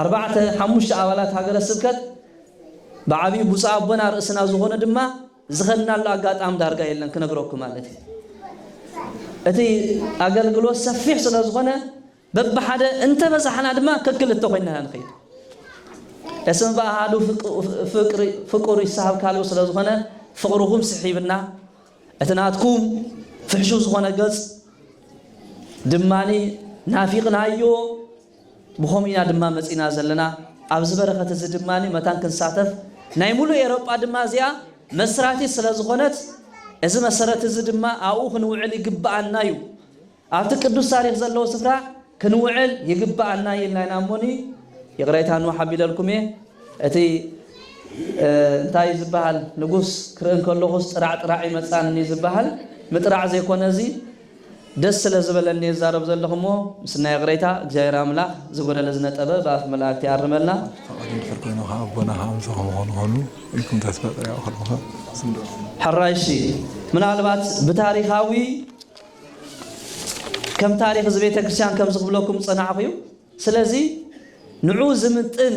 ኣርባዕተ ሓሙሽተ ኣባላት ሃገረ ስብከት ብዓብዩ ብፁዕ ኣቦና ርእስና ዝኾነ ድማ ዝኸድናሉ ኣጋጣሚ ዳርጋ የለን ክነግረኩም ማለት እዩ። እቲ ኣገልግሎት ሰፊሕ ስለ ዝኾነ በብሓደ እንተበዛሕና ድማ ከክልተ ኮይንና ኢና ንኸይድ። እስም በኣሃዱ ፍቁ- ፍቅሪ- ፍቁር ይሰሃብ ካልኡ ስለ ዝኾነ ፍቕርኹም ስሒብና እቲ ናትኩም ፍሕሹ ዝኾነ ገጽ ድማኒ ናፊቕናዮ። ብኸምኡ ኢና ድማ መጺና ዘለና። ኣብዚ በረኸት እዚ ድማኒ መታን ክንሳተፍ ናይ ሙሉእ ኤውሮጳ ድማ እዚኣ መስራቲት ስለ ዝኾነት እዚ መሰረት እዚ ድማ ኣብኡ ክንውዕል ይግብኣና እዩ። ኣብቲ ቅዱስ ታሪኽ ዘለዎ ስፍራ ክንውዕል ይግብኣና ኢልና ኢና እሞኒ። ይቕሬታ ንውሕ ኣቢለልኩም እየ። እቲ እንታይ ዝበሃል ንጉስ ክርኢ እንከለኹስ ጥራዕ ጥራዕ ይመጻኒ ዝበሃል ምጥራዕ ዘይኮነ እዚ ደስ ስለ ዝበለኒ ይዛረብ ዘለኹ እሞ ምስናይ ይቕሬታ እግዚኣብሔር ኣምላኽ ዝጎደለ ዝነጠበ ብኣፍ መላእክቲ ይኣርመልና። ፈቓዱ እንድሕር ኮይኑ ከዓ ኣቦና ከዓ ምሳኹም ኾኑ ኾኑ ኢልኩም ተስፋ ጥሪያ ከለኹ ስምዶ። ሕራይ እሺ፣ ምናልባት ብታሪኻዊ ከም ታሪኽ እዚ ቤተ ክርስቲያን ከም ዝኽብለኩም ዝጸናዕኹ እዩ። ስለዚ ንዑ ዝምጥን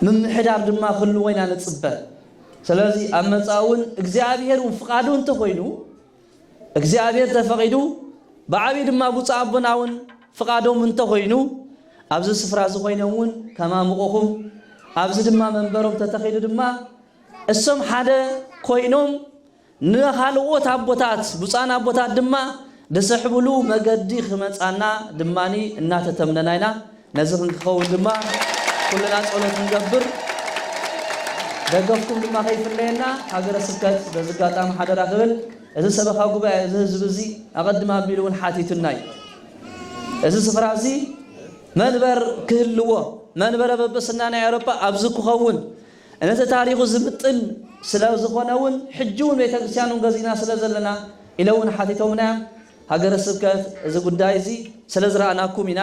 ምምሕዳር ድማ ክህልዎ ኢና ንጽበ። ስለዚ ኣብ መጻኢ እውን እግዚኣብሔር እውን ፍቓዱ እንተኾይኑ፣ እግዚኣብሔር ተፈቒዱ ብዓብዩ ድማ ብፁዕ ኣቦና እውን ፍቓዶም እንተኾይኑ፣ ኣብዚ ስፍራ እዚ ኮይኖም እውን ከማምቑኹም፣ ኣብዚ ድማ መንበሮም ተተኺሉ ድማ እሶም ሓደ ኮይኖም ንኻልኦት ኣቦታት ብፁዓን ኣቦታት ድማ ዝስሕብሉ መገዲ ክመጻና ድማኒ እናተተምነና ኢና። ነዚ ክንክኸውን ድማ ኩልና ጸሎት ንገብር። ደገፍኩም ድማ ከይፍለየና ሃገረ ስብከት በዚ ኣጋጣሚ ሓደራ ክብል። እዚ ሰበኻ ጉባኤ፣ እዚ ህዝቢ እዚ ኣቐድም ኣቢሉ እውን ሓቲቱና እዩ። እዚ ስፍራ እዚ መንበር ክህልዎ፣ መንበረ ጵጵስና ናይ ኤውሮጳ ኣብዚ ክኸውን፣ ነቲ ታሪኹ ዝምጥን ስለ ዝኾነ እውን ሕጂ እውን ቤተ ክርስቲያን እውን ገዚእና ስለ ዘለና ኢለ እውን ሓቲቶምና እዮም። ሃገረ ስብከት እዚ ጉዳይ እዚ ስለ ዝረኣናኩም ኢና።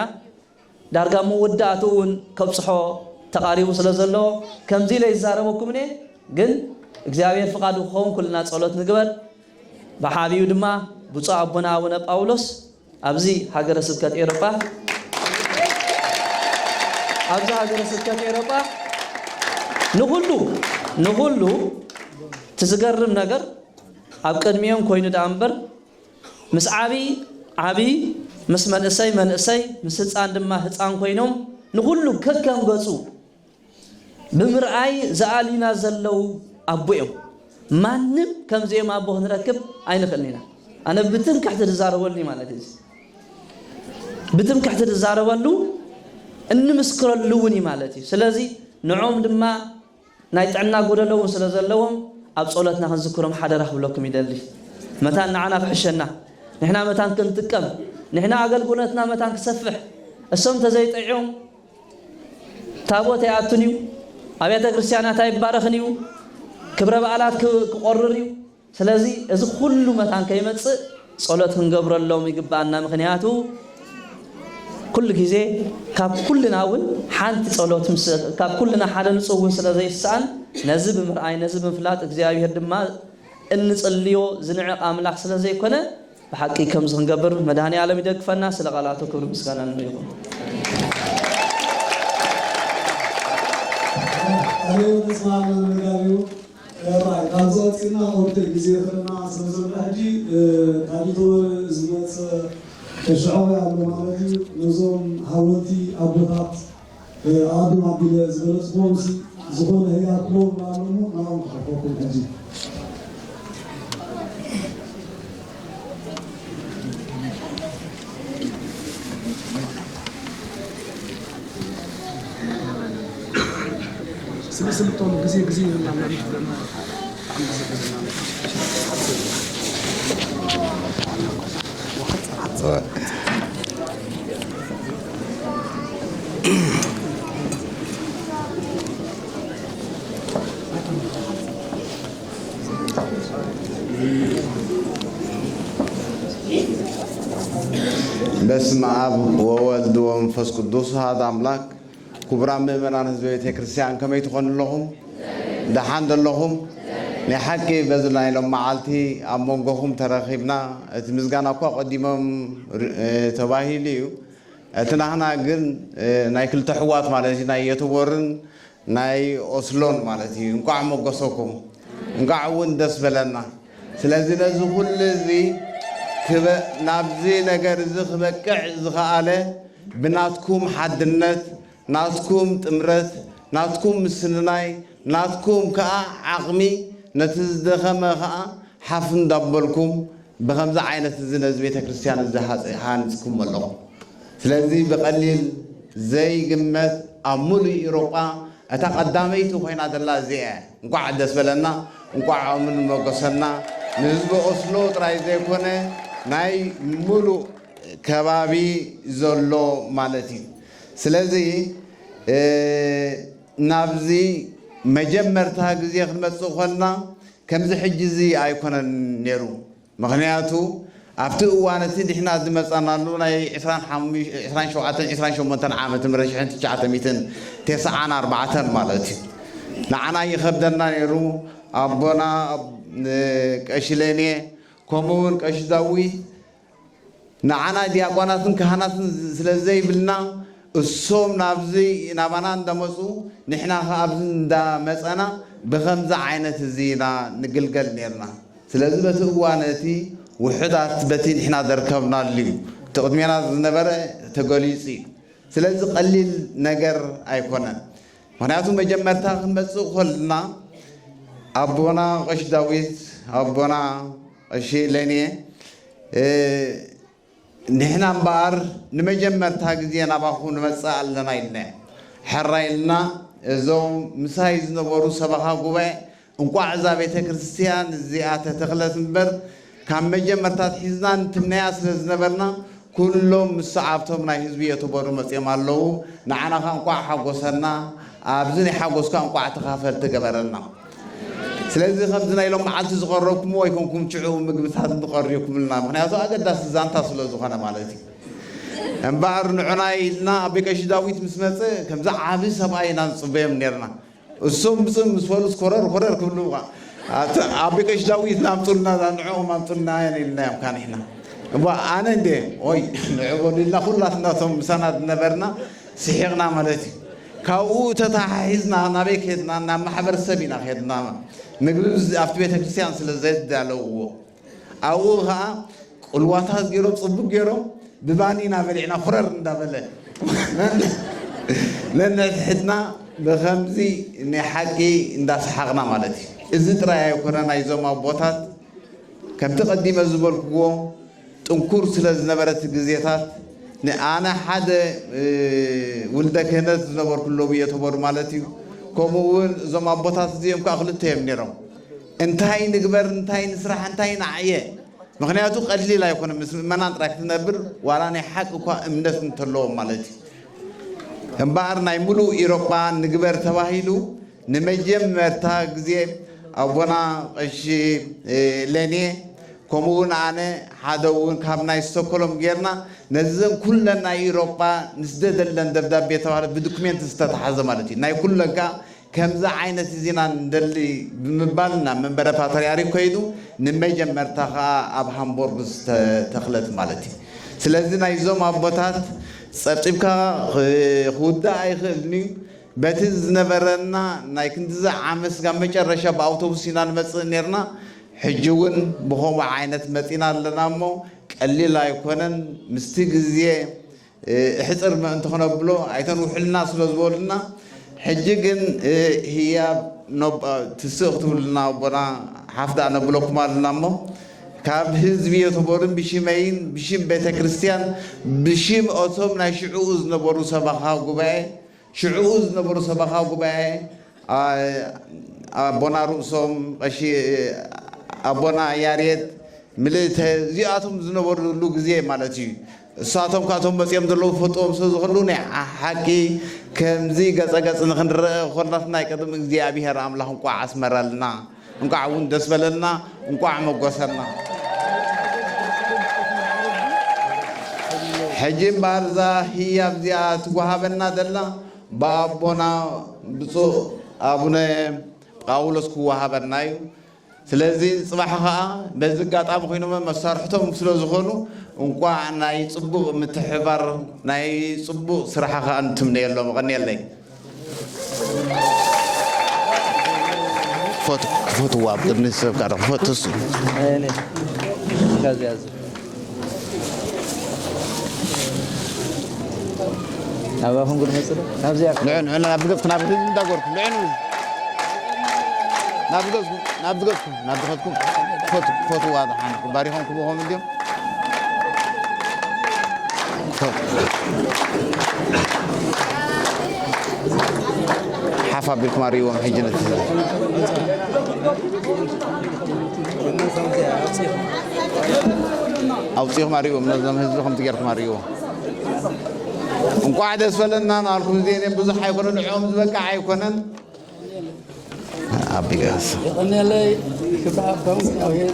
ዳርጋ መወዳእትኡ እውን ከብፅሖ ተቓሪቡ ስለ ዘሎ ከምዚ ኢለ ይዛረበኩም እየ። ግን እግዚኣብሔር ፍቓዱ ክኸውን ኩልና ጸሎት ንግበር። ብዓብዩ ድማ ብፁዕ ኣቦና ኣቡነ ጳውሎስ ኣብዚ ሃገረ ስብከት ኤውሮጳ፣ ኣብዚ ሃገረ ስብከት ኤውሮጳ ንኹሉ ንኹሉ እቲ ዝገርም ነገር ኣብ ቅድሚኦም ኮይኑ ደኣ እምበር ምስ ዓቢ ዓቢ ምስ መንእሰይ መንእሰይ ምስ ህፃን ድማ ህፃን ኮይኖም ንኹሉ ከከም ገፁ ብምርኣይ ዝኣልዩና ዘለዉ ኣቦ እዮም። ማንም ከምዚኦም ኣቦ ክንረክብ ኣይንኽእልን ኢና። ኣነ ብትምክሕቲ ዝዛረበሉ እዩ ማለት እዩ። ብትምክሕቲ ዝዛረበሉ እንምስክረሉ እውን እዩ ማለት እዩ። ስለዚ ንዖም ድማ ናይ ጥዕና ጎደሎ እውን ስለ ዘለዎም ኣብ ጸሎትና ክንዝክሮም ሓደራ ክብለኩም ይደሊ። መታን ንዓና ክሕሸና፣ ንሕና መታን ክንጥቀም፣ ንሕና ኣገልግሎትና መታን ክሰፍሕ፣ እሶም እንተዘይጠዕዮም ታቦት ኣይኣቱን እዩ፣ ኣብያተ ክርስቲያናት ኣይባረኽን እዩ፣ ክብረ በዓላት ክ- ክቆርር እዩ። ስለዚ እዚ ኩሉ መታን ከይመጽእ ጸሎት ክንገብረሎም ይግብኣና። ምኽንያቱ ኩሉ ግዜ ካብ ኩልና እውን ሓንቲ ጸሎት ምስ ካብ ኩልና ሓደ ንጹህ እውን ስለ ዘይስኣን ነዚ ብምርኣይ ነዚ ብምፍላጥ እግዚኣብሔር ድማ እንጽልዮ ዝንዕቕ ኣምላኽ ስለ ዘይኮነ ብሓቂ ከምዚ ክንገብር መድሃኔ ዓለም ይደግፈና። ስለ ቃላቱ ክብሪ ምስጋና ንዕኡ ይኹን። ኣሜን። ተስማዕና መጋቢው ራይ ካብዚ ቀፂልና ኮሚቴ ግዜ ክልና ስለ ዘሎ ሕጂ ካሊቶ ዝመፀ ተሽዓዊ ኣሎ ማለት እዩ። ነዞም ሃወልቲ ኣቦታት ኣቐድም ኣቢለ ዝገለፅኩዎም ሲ ዝኾነ ህያብ ክህቡ እናለሙ ናብኦም ክሓልፈኩም ሕጂ። ስለ ስልቶም ግዜ ግዜ ይብልና ማለት ብጣዕሚ ግዜ ግዜ በስመ አብ ወወልድ ወመንፈስ ቅዱስ አሐዱ አምላክ። ክቡራን ምእመናን ህዝበ ቤተ ክርስቲያን ከመይ ትኾኑ ኣለኹም? ደሓን ዶ ኣለኹም? ናይ ሓቂ በዚ ናይ ሎም መዓልቲ ኣብ መንጎኹም ተረኺብና። እቲ ምስጋና እኳ ቀዲሞም ተባሂሉ እዩ። እቲ ናህና ግን ናይ ክልተ ኣሕዋት ማለት እዩ ናይ የተቦርን ናይ ኦስሎን ማለት እዩ። እንኳዕ ሞጎሰኩም፣ እንኳዕ እውን ደስ በለና። ስለዚ ነዚ ኩሉ እዚ ናብዚ ነገር እዚ ክበቅዕ ዝኸኣለ ብናትኩም ሓድነት፣ ናትኩም ጥምረት፣ ናትኩም ምስንናይ፣ ናትኩም ከኣ ዓቕሚ ነቲ ዝደኸመ ከኣ ሓፍ እንዳበልኩም ብኸምዚ ዓይነት እዚ ነዚ ቤተ ክርስቲያን እዚ ሃንጽኩም ኣለኹም። ስለዚ ብቐሊል ዘይግመት ኣብ ሙሉእ ኢሮጳ እታ ቀዳመይቲ ኮይና ዘላ እዚኣ እያ። እንቋዕ ደስ በለና፣ እንቋዕ ኣምን መጎሰና። ንህዝቢ ኦስሎ ጥራይ ዘይኮነ ናይ ሙሉእ ከባቢ ዘሎ ማለት እዩ። ስለዚ ናብዚ መጀመርታ ግዜ ክንመጽእ ኮልና ከምዚ ሕጂ እዚ ኣይኮነን ነይሩ። ምኽንያቱ ኣብቲ እዋን እቲ ንሕና ዝመጻናሉ ናይ ዕስራን ሸውዓተን ዕስራን ሸሞንተን ዓመት ምረ ሽሕን ትሽዓተ ሚእትን ተስዓን ኣርባዕተን ማለት እዩ። ንዓና ይኸብደና ነይሩ። ኣቦና ቀሺ ለኔ ከምኡ እውን ቀሺ ዳዊት ንዓና ዲያቆናትን ካህናትን ስለ ዘይብልና እሶም ናብዚ ናባና እንዳመፁ ንሕና ከ ኣብዚ እንዳመፀና ብከምዚ ዓይነት እዚ ኢና ንግልገል ነርና። ስለዚ በቲ እዋን እቲ ውሑዳት በቲ ንሕና ዘርከብናሉ እዩ። እቲ ቅድሜና ዝነበረ ተገሊፁ እዩ። ስለዚ ቀሊል ነገር ኣይኮነን። ምክንያቱ መጀመርታ ክንመፅእ ኮልና ኣቦና ቀሺ ዳዊት ኣቦና ቀሺ ለኔ ንሕና እምበኣር ንመጀመርታ ግዜ ናባኹም ንመጽእ ኣለና ኢልና ሕራይ ኢልና እዞም ምሳይ ዝነበሩ ሰበኻ ጉባኤ እንቋዕ እዛ ቤተ ክርስቲያን እዚኣ ተተኽለት እምበር ካብ መጀመርታ ኣትሒዝና እንትምነያ ስለ ዝነበርና ኩሎም ምስ ሰዓብቶም ናይ ህዝቢ የተበሩ መጺኦም ኣለዉ። ንዓና ኸኣ እንቋዕ ሓጎሰና። ኣብዚ ናይ ሓጎስካ እንቋዕ ተኻፈልቲ ገበረና። ስለዚ ከምዚ ናይ ሎም መዓልቲ ዝቐረብኩምዎ ኣይኮንኩም ሽዑ ምግብታት እንተቐሪብኩምልና ምክንያቱ ኣገዳሲ ዛንታ ስለ ዝኾነ ማለት እዩ። እምበኣር ንዑና ኢልና ኣቦይ ቀሺ ዳዊት ምስ መጸ ከምዚ ዓቢ ሰብኣይ ኢና ንጽበዮም ኔርና። እሶም ምጽእ ምስ በሉስ ኮረር ኮረር ክብሉ ኣቦይ ቀሺ ዳዊት ናምጡልና ንዕኦም ኣምጡልና ኢልናዮም ካን ኢሕና። እሞ ኣነ እንዴ ኦይ ንዑ በሉ ኢልና ኩላትና እቶም ምሳና ዝነበርና ስሒቕና ማለት እዩ። ካብኡ ተተሓሒዝና ናበይ ከድና ናብ ማሕበረሰብ ኢና ከድና። ምግቢ ኣብቲ ቤተ ክርስቲያን ስለ ዘዳለውዎ ኣብኡ ከዓ ቁልዋታት ገይሮም ፅቡቅ ገይሮም ብባኒ ኢና በሊዕና ኩረር እንዳበለ ነንሕድሕድና ብከምዚ ናይ ሓቂ እንዳሰሓቅና ማለት እዩ። እዚ ጥራይ ኣይኮነ ናይዞም ኣቦታት ከምቲ ቀዲመ ዝበልክዎ ጥንኩር ስለ ዝነበረ እቲ ግዜታት ንኣነ ሓደ ውልደ ክህነት ዝነበርኩ ሎብዮ ተበሩ ማለት እዩ። ከምኡ እውን እዞም ኣቦታት እዚኦም ከዓ ክልተ እዮም ነይሮም። እንታይ ንግበር፣ እንታይ ንስራሕ፣ እንታይ ንዓየ። ምክንያቱ ቀሊል ኣይኮነ ምስ ምእመናን ጥራይ ክትነብር ዋላ ናይ ሓቂ እኳ እምነት እንተለዎም ማለት እዩ። እምበኣር ናይ ሙሉእ ኢሮጳ ንግበር ተባሂሉ ንመጀመርታ ግዜ ኣቦና ቀሺ ለኔ ከምኡ እውን ኣነ ሓደ እውን ካብ ናይ ስቶኮሎም ጌርና ነዘን ኩለን ናይ ኢሮጳ ንስደደለን ደብዳቤ ተባለ ብዶኩሜንት ዝተተሓዘ ማለት እዩ። ናይ ኩለን ከዓ ከምዚ ዓይነት ዜና ንደሊ ብምባል ናብ መንበረ ፓትርያርክ ከይዱ ንመጀመርታ ከዓ ኣብ ሃምቦርግ ዝተተኽለት ማለት እዩ። ስለዚ ናይዞም ኣቦታት ጸብጺብካ ክውዳእ ኣይኽእልን እዩ። በቲ ዝነበረና ናይ ክንድዚ ዓመት ስጋብ መጨረሻ ብኣውቶቡስ ኢና ንመጽእ ነርና። ሕጂ እውን ብኸምኡ ዓይነት መጺና ኣለና እሞ ቀሊል ኣይኮነን። ምስቲ ግዜ እሕፅር ምእንቲ ክነብሎ ኣይተን ውሕልና ስለ ዝበሉና ሕጂ ግን ህያብ ትስእ ክትብሉና ኣቦና ሓፍ ደኣ ነብለኩም ኣለና እሞ ካብ ህዝቢ የተቦርን ብሽመይን ብሽም ቤተ ክርስቲያን ብሽም እቶም ናይ ሽዕኡ ዝነበሩ ሰበኻ ጉባኤ ሽዕኡ ዝነበሩ ሰበኻ ጉባኤ ኣቦና ርእሶም ቀሺ ኣቦና ያሬድ ምልእተ እዚኣቶም ዝነበሩሉ ግዜ ማለት እዩ። እሳቶም ካብቶም መፂኦም ዘለዉ ፈጥዎም ስለ ዝኽእሉ ናይ ሓቂ ከምዚ ገፀገፅ ንክንረአ ኮላትና ናይ ቅድሚ እግዚኣብሔር ኣምላኽ እንቋዕ ኣስመረልና፣ እንቋዕ እውን ደስ በለልና፣ እንቋዕ መጎሰና። ሕጂ እምበኣር እዛ ህያብ እዚኣ ትወሃበና ዘላ ብኣቦና ብፁዕ ኣቡነ ጳውሎስ ክወሃበና እዩ። ስለዚ ፅባሕ ከዓ በዚ ኣጋጣሚ ኮይኖም መሳርሕቶም ስለ ዝኾኑ እንቋዕ ናይ ፅቡቕ ምትሕባር ናይ ፅቡቕ ስራሓ ከዓ እንትምነየሎም። እቐንየለይ። ክፈትዋ ኣብ ቅድሚ ሰብ ጋር ክፈትሱ ናባኹም ጉድ መፅእ ናብዚኣ ንዑ ንዑ ናብ ገፅኩም ናብ ህዝቢ እንዳጎርኩም ንዑ ንዑ ናብ ገፅኩም ናብ ገፅኩም ናብ ድኸትኩም ክፈትዋ ዝሓንኩም ባሪኾም ክበኾም እንዲዮም ሓፍ ኣቢልኩም ኣርእይዎም ሕጂ ነቲ ኣውፂኹም ኣርእይዎም ነዞም ህዝቢ ከምቲ ጌርኩም ኣርእይዎም። እንቋዕ ደስ በለና ናልኩም እዚአን ብዙሕ ኣይኮነን ንዕኦም ዝበቃዕ ኣይኮነን። ኣቢጋስ የቐንየለይ ክብሪ ሃብቶም እግዚኣብሔር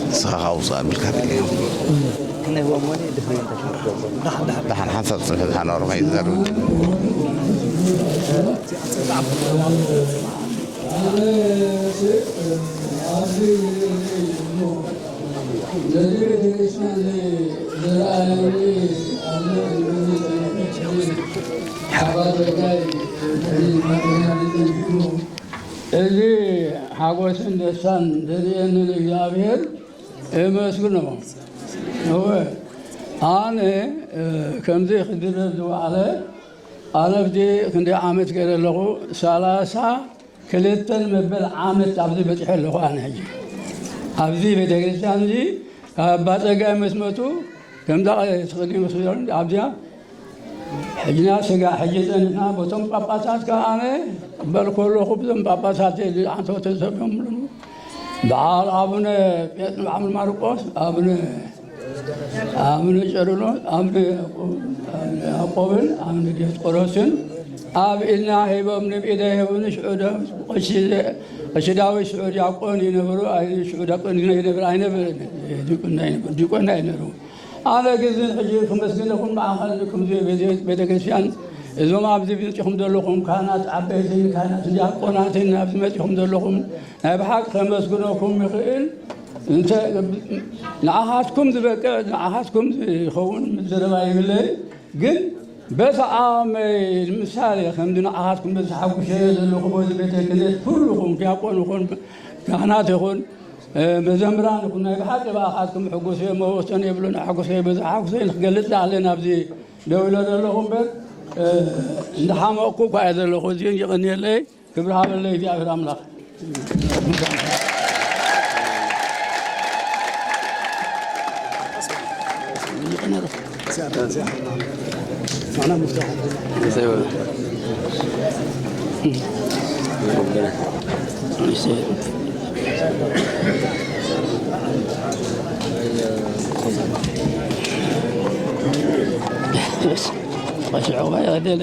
ንስኻ ውፃእ ኣቢልካ ደሓን ሓንሳብ ፅንሒ ዝሓናሩ ከይዘርብ እዚ ሓጎስን ደስታን ዘርእየኒ ንእግዚኣብሔር እመስግኖ። እወ ኣነ ከምዚ ክድረብ ዝወዓለ ኣነ ኣብቲ ክንደይ ዓመት ገይረ ኣለኹ ሰላሳ ክልተን መበል ዓመት ኣብዚ በፂሐ ኣለኹ ኣነ ሕጂ ኣብዚ ቤተክርስትያን እዚ ካብ ኣባ ፀጋይ መስመቱ ከምዛ ተኸዲኑ ስለ ኣብዚኣ ሕጅና ስጋ ሕጂ ፀኒሕና በቶም ጳጳሳት ከዓ ኣነ ቅበል ከለኹ ብዞም ጳጳሳት ዝዓንተው ተሰብዮም ኣለዉ በዓል ኣቡነ ጴጥሮስ በዓል ማርቆስ ኣቡነ ኣቡነ ጨርሎስ ኣቡነ ያዕቆብን ኣቡነ ዲዮስቆሮስን ኣብ ኢድና ሂቦም ንብኢደ ሂቡኒ ሽዑ ቀሺ ዳዊት ሽዑ ዲያቆን ይነብሩ ሽዑ ዲያቆን ይነብር ኣይነብርን ዲቁና ይነብር ዲቆና ይነብሩ ኣነ ግን ሕጂ ክመስግነኩም ብኣኻል ንኩም ቤተክርስትያን እዞም ኣብዚ ብልፅኹም ዘለኹም ካህናት ዓበይትን ካህናትን ዲያቆናትን ኣብዚ መፂኹም ዘለኹም ናይ ብሓቂ ከመስግነኩም ይኽእል እንተ ንዓኻትኩም ዝበቅዕ ንዓኻትኩም ዝኸውን ዘረባ ይብለይ ግን በቲ ዓቕመይ ንምሳሌ ከምዚ ንዓኻትኩም በዚ ሓጉሰ ዘለኹ በዚ ቤተ ክህነት ኩልኹም ዲያቆን ይኹን ካህናት ይኹን መዘምራን ይኹን ናይ ብሓቂ ብኣኻትኩም ሕጉስ እየ መወሰን የብሉን ኣሕጉሰይ በዚ ሓጉሰይ ንክገልፅ ዝኣለ ናብዚ ደው ኢለ ዘለኹ እምበር እንዳሓመቕኩ እኳ እየ ዘለኹ እዚን ይቕንየለይ ክብሪ ሃበለይ እግዚኣብሔር ኣምላኽ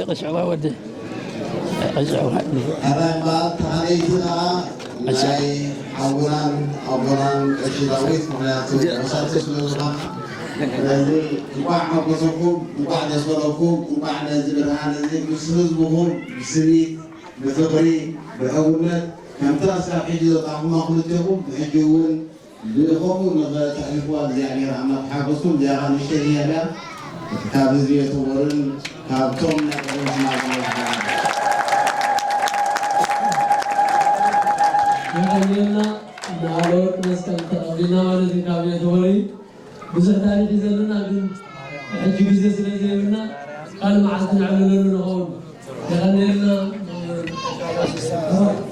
ቀሽዑ ወዲ ቀሽዑ ወዲ ሕራይ እምበኣር ተኻነይቲ ኸዓ ናይ ሓውናን ኣቦናን ቀሺ ዳዊት ምኽንያቱ መሳርሒ ስለ ዝኾነ ስለዚ እንቋዕ ሓጎሰኩም እንቋዕ ደስ በለኩም እንቋዕ ነዚ ብርሃን እዚ ምስ ህዝብኹም ብስኒት ብፍቕሪ ብሕውነት ከምታ እስካብ ሕጂ ዘውፃእኹማ ክልቴኹም ብሕጂ እውን ብኸምኡ ንኸተሕልፍዋ እግዚኣብሔር ኣምላኽ ሓጎስኩም እዚኣ ኸዓ ንእሽተይ ህያብ እያ ካብ ህዝቢ የተቦርን ካብቶም ናይ ቀደም ሽማግለ የቐንየልና። ንኣለወርቅ መስቀል ተቐቢልና ማለት እዩ። ካብ ቤት ወሪ ብዙሕ ታሪኽ እዩ ዘለና፣ ግን ሕጂ ግዜ ስለ ዘይብልና ካልእ መዓልቲ ነዕልለሉ ንኸውን። የቐንየልና።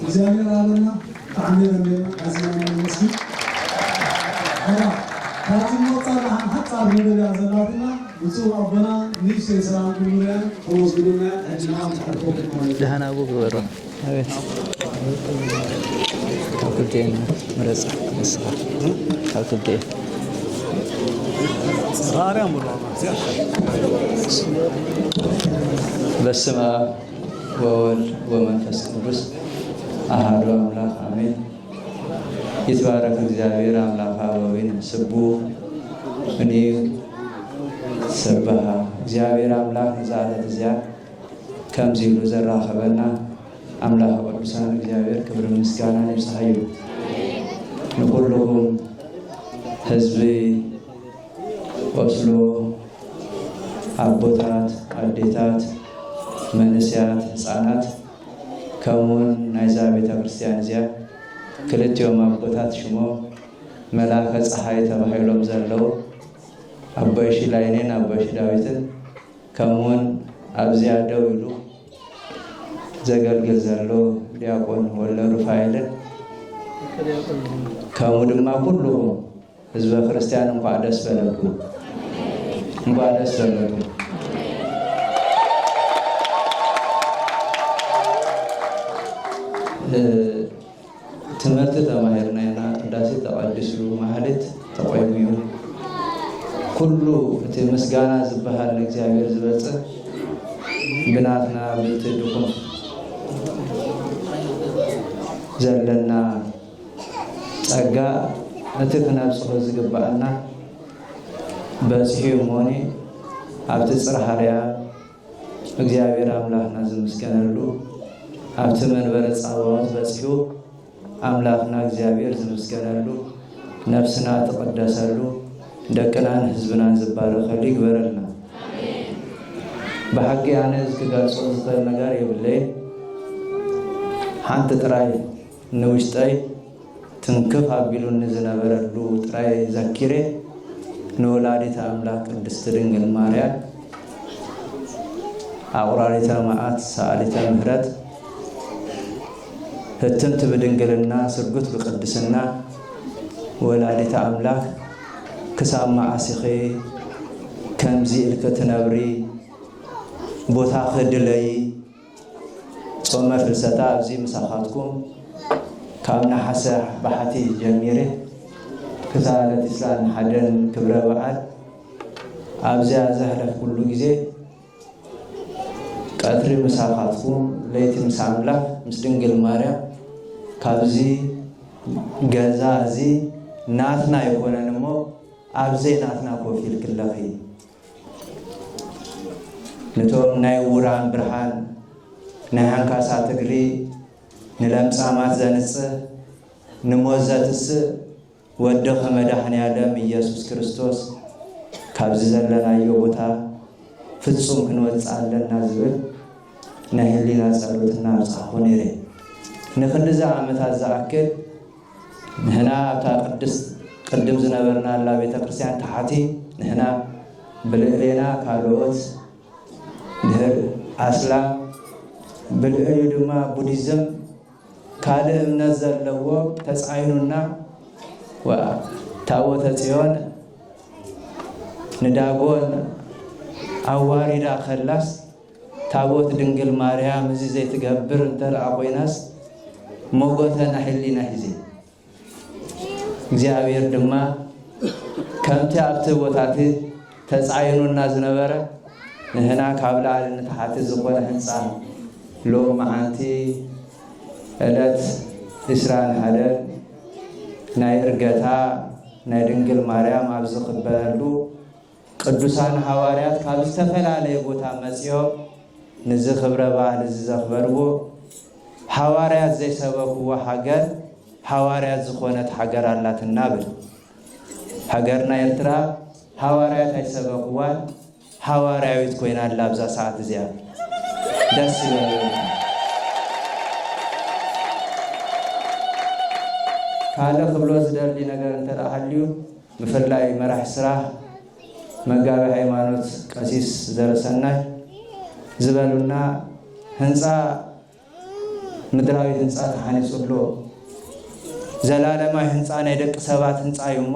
እግዚኣብሔር ኣለና። ብጣዕሚ የቐንየልና። ኣዝና ነመስግን። እዋ፣ ካብዚ ንወፃ ደሓን ሓፃር መደብ እያ ዘላትና። ብፁዕ ኣቦና ንእሽተይ ሰላም ክንብለያ ተመስግኑና። ሕጂ ንዓም ተሕልፎ ማለት እዩ። ደህና ኣቡ ግበሮ። ኣቤት። ካብ ክልቲኤን ምረጽ ንስኻ። ካብ ክልቲኤን። ራርያ ሙሉ በስመ አብ ወወልድ ወመንፈስ ቅዱስ አሐዱ አምላክ አሜን። ይትባረክ እግዚአብሔር አምላክ አበዊነ ስቡ እኒ ሰብሃ። እግዚአብሔር አምላክ ንዛ ዕለት እዚኣ ከምዚ ኢሉ ዘራኸበና ኣምላኽ ቅዱሳን እግዚኣብሔር ክብሪ ምስጋና ይብጽሓ እዩ። ንኹልኹም ህዝቢ ኦስሎ፣ ኣቦታት፣ ኣዴታት፣ መንእሰያት፣ ህፃናት፣ ከምኡውን ናይዛ ቤተ ክርስቲያን እዚኣ ክልቲኦም ኣቦታት ሽሞም መላከ ፀሓይ ተባሂሎም ዘለዉ ኣቦይ ሽላይኔን ኣቦይ ሽዳዊትን ከምኡውን ኣብዚኣ ደው ኢሉ ዘገልግል ዘሎ ዲያቆን ወልደ ሩፋኤልን ከምኡ ድማ ኩልኹም ህዝበ ክርስቲያን እንኳዕ ደስ በለኩም፣ እንኳዕ ደስ በለኩም። እ፣ ትምህርቲ ተማሂርና ኢና። ቅዳሴ ተቐዲሱ፣ ማህሌት ተቆይሙ እዩ። ኩሉ እቲ ምስጋና ዝበሃል ንእግዚኣብሔር ዝበጽሕ ብናትና ብቲ ድኹም ዘለና ጸጋ እቲ ክነብጽሖ ዝግባኣና በጺሑ እሞኒ ኣብቲ ጽርሃ ኣርያም እግዚኣብሔር ኣምላኽና ዝምስገነሉ፣ ኣብቲ መንበረ ጸባዖት በጺሑ ኣምላኽና እግዚኣብሔር ዝምስገነሉ፣ ነፍስና ትቕደሰሉ፣ ደቅናን ህዝብናን ዝባረኸሉ ይግበረልና። ብሓቂ ኣነ እዚ ክገልጾ ዝኽእል ነገር የብለይን። ሓንቲ ጥራይ ንውሽጠይ ትንክፍ ኣቢሉኒ ዝነበረሉ ጥራይ ዘኪረ፣ ንወላዲተ ኣምላኽ ቅድስቲ ድንግል ማርያም፣ ኣቑራሪተ መዓት፣ ሰኣሊተ ምሕረት፣ ህትምቲ ብድንግልና፣ ስርጉት ብቅድስና፣ ወላዲተ ኣምላኽ፣ ክሳብ መዓስ ኢኺ ከምዚ ኢልኪ ትነብሪ? ቦታኺ ድለዪ። ጾመ ፍልሰታ ኣብዚ ምሳኻትኩም ካብ ነሓሰ ባሕቲ ጀሚረ ክሳብ ዕለት ዕስራን ሓደን ክብረ በዓል ኣብዚኣ ዘሕለፍኩሉ ግዜ ቀትሪ ምሳኻትኩም ለይቲ ምስ ኣምላኽ ምስ ድንግል ማርያም ካብዚ ገዛ እዚ ናትና ኣይኮነን እሞ ኣብ ዘይናትና ኮፍ ኢልኪ ኣለኺ። ነቶም ናይ ዕዉራን ብርሃን፣ ናይ ሓንካሳት እግሪ፣ ንለምጻማት ዘንጽህ፣ ንሞት ዘትስእ ወድኺ መድኃኔ ዓለም ኢየሱስ ክርስቶስ ካብዚ ዘለናዮ ቦታ ፍጹም ክንወጽእ ኣለና ዝብል ናይ ህሊና ጸሎት እናብጻሕኹ ነይረ። ንክንድዚ ዓመታት ዝኣክል ንሕና ኣብታ ቅድስት ቅድም ዝነበርናላ ቤተ ክርስቲያን ታሕቲ ንሕና ብልዕሌና ካልኦት ድሕር ኣስላም ብልዕሊኡ ድማ ቡዲዝም ካልእ እምነት ዘለዎ ተጻይኑና ወ-፣ ታቦተ ጽዮን ንዳጎን ኣዋሪዳ ከላስ ታቦት ድንግል ማርያም እዚ ዘይትገብር እንተ ደኣ ኮይናስ ሞጎተ ናይ ህሊና ሒዘ። እግዚኣብሔር ድማ ከምቲ ኣብቲ ቦታ እቲ ተጻይኑና ዝነበረ ንሕና ካብ ላዕሊ ንታሕቲ ዝኾነ ህንጻ ሎም መዓንቲ ዕለት ዕስራን ሓደን ናይ እርገታ ናይ ድንግል ማርያም ኣብ ዝኽበረሉ ቅዱሳን ሃዋርያት ካብ ዝተፈላለየ ቦታ መጺኦም ንዚ ክብረ በዓል እዚ ዘኽበርዎ ሃዋርያት ዘይሰበኽዎ ሃገር ሃዋርያት ዝኾነት ሃገር ኣላትና ብል። ሃገርና ኤርትራ ሃዋርያት ኣይሰበኽዋን ሃዋርያዊት ኮይና ኣላ ኣብዛ ሰዓት እዚኣ። ደስ ይበል። ካልእ ክብሎ ዝደሊ ነገር እንተ ደኣ ሃልዩ፣ ብፍላይ መራሒ ስራሕ መጋቢ ሃይማኖት ቀሲስ ዘርእሰናይ ዝበሉና፣ ህንፃ ምድራዊ ህንፃ ተሃኒፁ ኣሎ። ዘላለማዊ ህንፃ ናይ ደቂ ሰባት ህንፃ እዩ እሞ፣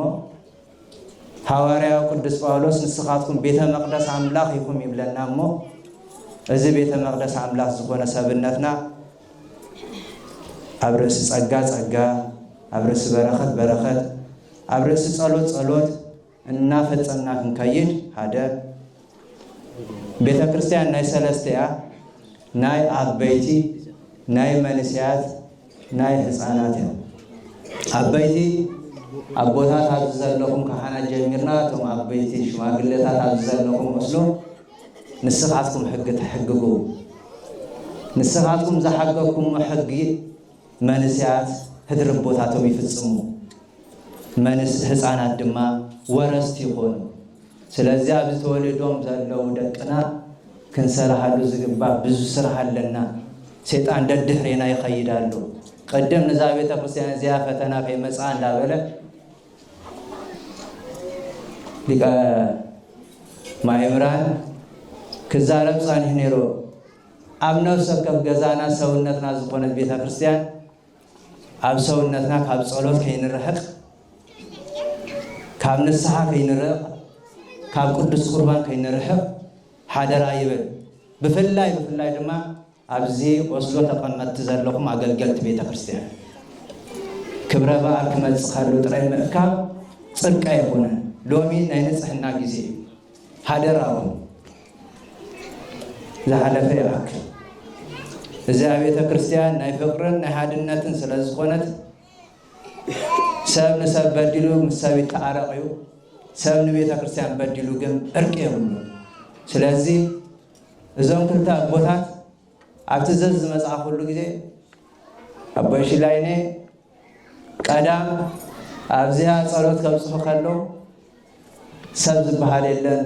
ሃዋርያው ቅዱስ ጳውሎስ ንስኻትኩም ቤተ መቕደስ ኣምላኽ ኢኹም ይብለና እሞ፣ እዚ ቤተ መቕደስ ኣምላኽ ዝኾነ ሰብነትና ኣብ ርእሲ ጸጋ ጸጋ፣ ኣብ ርእሲ በረኸት በረኸት፣ ኣብ ርእሲ ጸሎት ጸሎት እናፈጸምና ክንከይድ፣ ሓደ ቤተ ክርስቲያን ናይ ሰለስተ እያ። ናይ ዓበይቲ፣ ናይ መንእሰያት፣ ናይ ህፃናት እዮም። ዓበይቲ ኣቦታት ኣብዚ ዘለኹም ካህናት ጀሚርና፣ እቶም ዓበይቲ ሽማግሌታት ኣብዚ ዘለኹም ወስዶ፣ ንስኻትኩም ሕጊ ተሕግጉ። ንስኻትኩም ዝሓገግኩሞ ሕጊ መንእሰያት ህድሪ ኣቦታቶም ይፍጽሙ። መንስ ህፃናት ድማ ወረስቲ ይኾኑ። ስለዚ ኣብዚ ተወሊዶም ዘለዉ ደቅና ክንሰርሓሉ ዝግባእ ብዙ ስራሕ ኣለና። ሰይጣን ደድሕሬና ይኸይድ ኣሎ። ቅድም ንዛ ቤተ ክርስቲያን እዚኣ ፈተና ከይመጽኣ እንዳበለ ሊቀ ማእምራን ክዛረብ ጸኒሑ ነይሩ። ኣብ ነፍሲ ወከፍ ገዛና ሰውነትና ዝኾነት ቤተ ክርስቲያን ኣብ ሰውነትና ካብ ጸሎት ከይንርሕቕ፣ ካብ ንስሓ ከይንርሕቕ፣ ካብ ቅዱስ ቁርባን ከይንርሕቕ ሓደራ ይብል። ብፍላይ ብፍላይ ድማ ኣብዚ ኦስሎ ተቐመጥቲ ዘለኹም ኣገልገልቲ ቤተ ክርስቲያን፣ ክብረ በዓል ክመጽእ ከሎ ጥራይ ምእካብ ጽድቂ ኣይኮነን። ሎሚ ናይ ንጽህና ግዜ እዩ። ሓደራኹም ዝሓለፈ ይኣክል። እዚኣ ቤተ ክርስቲያን ናይ ፍቕርን ናይ ሓድነትን ስለ ዝኾነት፣ ሰብ ንሰብ በዲሉ ምስ ሰብ ይተዓረቕ እዩ። ሰብ ንቤተ ክርስቲያን በዲሉ ግን ዕርቂ የብሉ። ስለዚ እዞም ክልተ ኣቦታት ኣብቲ ዘዝ ዝመጽኣኹሉ ግዜ ኣቦይ ሽላይነ ቀዳም ኣብዚኣ ጸሎት ከብጽሑ ከለዉ ሰብ ዝበሃል የለን፣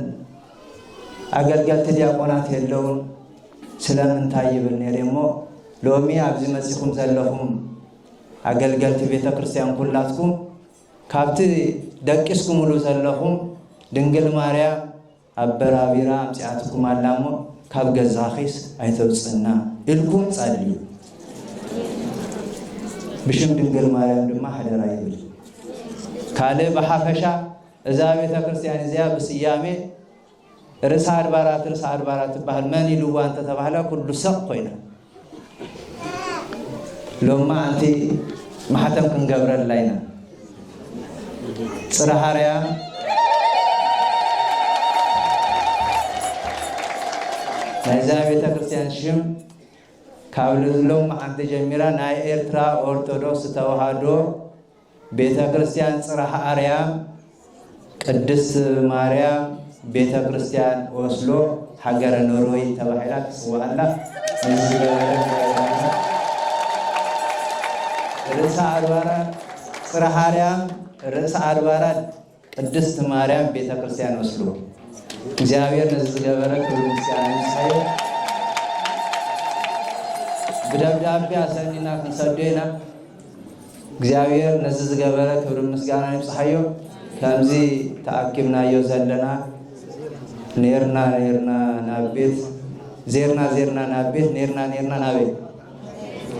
ኣገልገልቲ ዲያቆናት የለውን፣ ስለምንታይ ይብል ነይረ እሞ፣ ሎሚ ኣብዚ መጺኹም ዘለኹም ኣገልገልቲ ቤተ ክርስቲያን ኩላትኩም ካብቲ ደቂስኩምሉ ዘለኹም ድንግል ማርያም ኣበራቢራ ኣምጺኣትኩም ኣላ እሞ፣ ካብ ገዛኺስ ኣይተውጽእና ኢልኩም ጸልዩ። ብሽም ድንግል ማርያም ድማ ሓደራ ይብል። ካልእ ብሓፈሻ እዛ ቤተ ክርስቲያን እዚኣ ብስያሜ ርእሰ ኣድባራት፣ ርእሰ ኣድባራት ትበሃል። መን ኢልዋ እንተተባህለ ኩሉ ሰቕ ኮይና። ሎማዓንቲ ማሕተም ክንገብረላ ኢና። ጽርሃ ኣርያም ናይዛ ቤተ ክርስቲያን ሽም ካብ ሎማዓንቲ ጀሚራ ናይ ኤርትራ ኦርቶዶክስ ተዋህዶ ቤተ ክርስቲያን ጽርሃ ኣርያም ቅድስት ማርያም ቤተ ክርስቲያን ኦስሎ ሃገረ ኖርወይ ተባሂላ ትጽዋዕ ኣላ። ነዚ ዝገበረ ርእሰ ኣድባራት ጽርሃ ኣርያም፣ ርእሰ ኣድባራት ቅድስት ማርያም ቤተ ክርስቲያን ኦስሎ። እግዚኣብሔር ነዚ ዝገበረ ክብሪ ምስጋና ይብጽሓዮ። ብደብዳቤ ኣሰኒና ክንሰዶ ኢና። እግዚኣብሔር ነዚ ዝገበረ ክብሪ ምስጋና ይብጽሓዮ። ከምዚ ተኣኪብናዮ ዘለና ኔርና ኔርና ናብ ቤት፣ ዜርና ዜርና ናብ ቤት፣ ኔርና ኔርና ናበይ?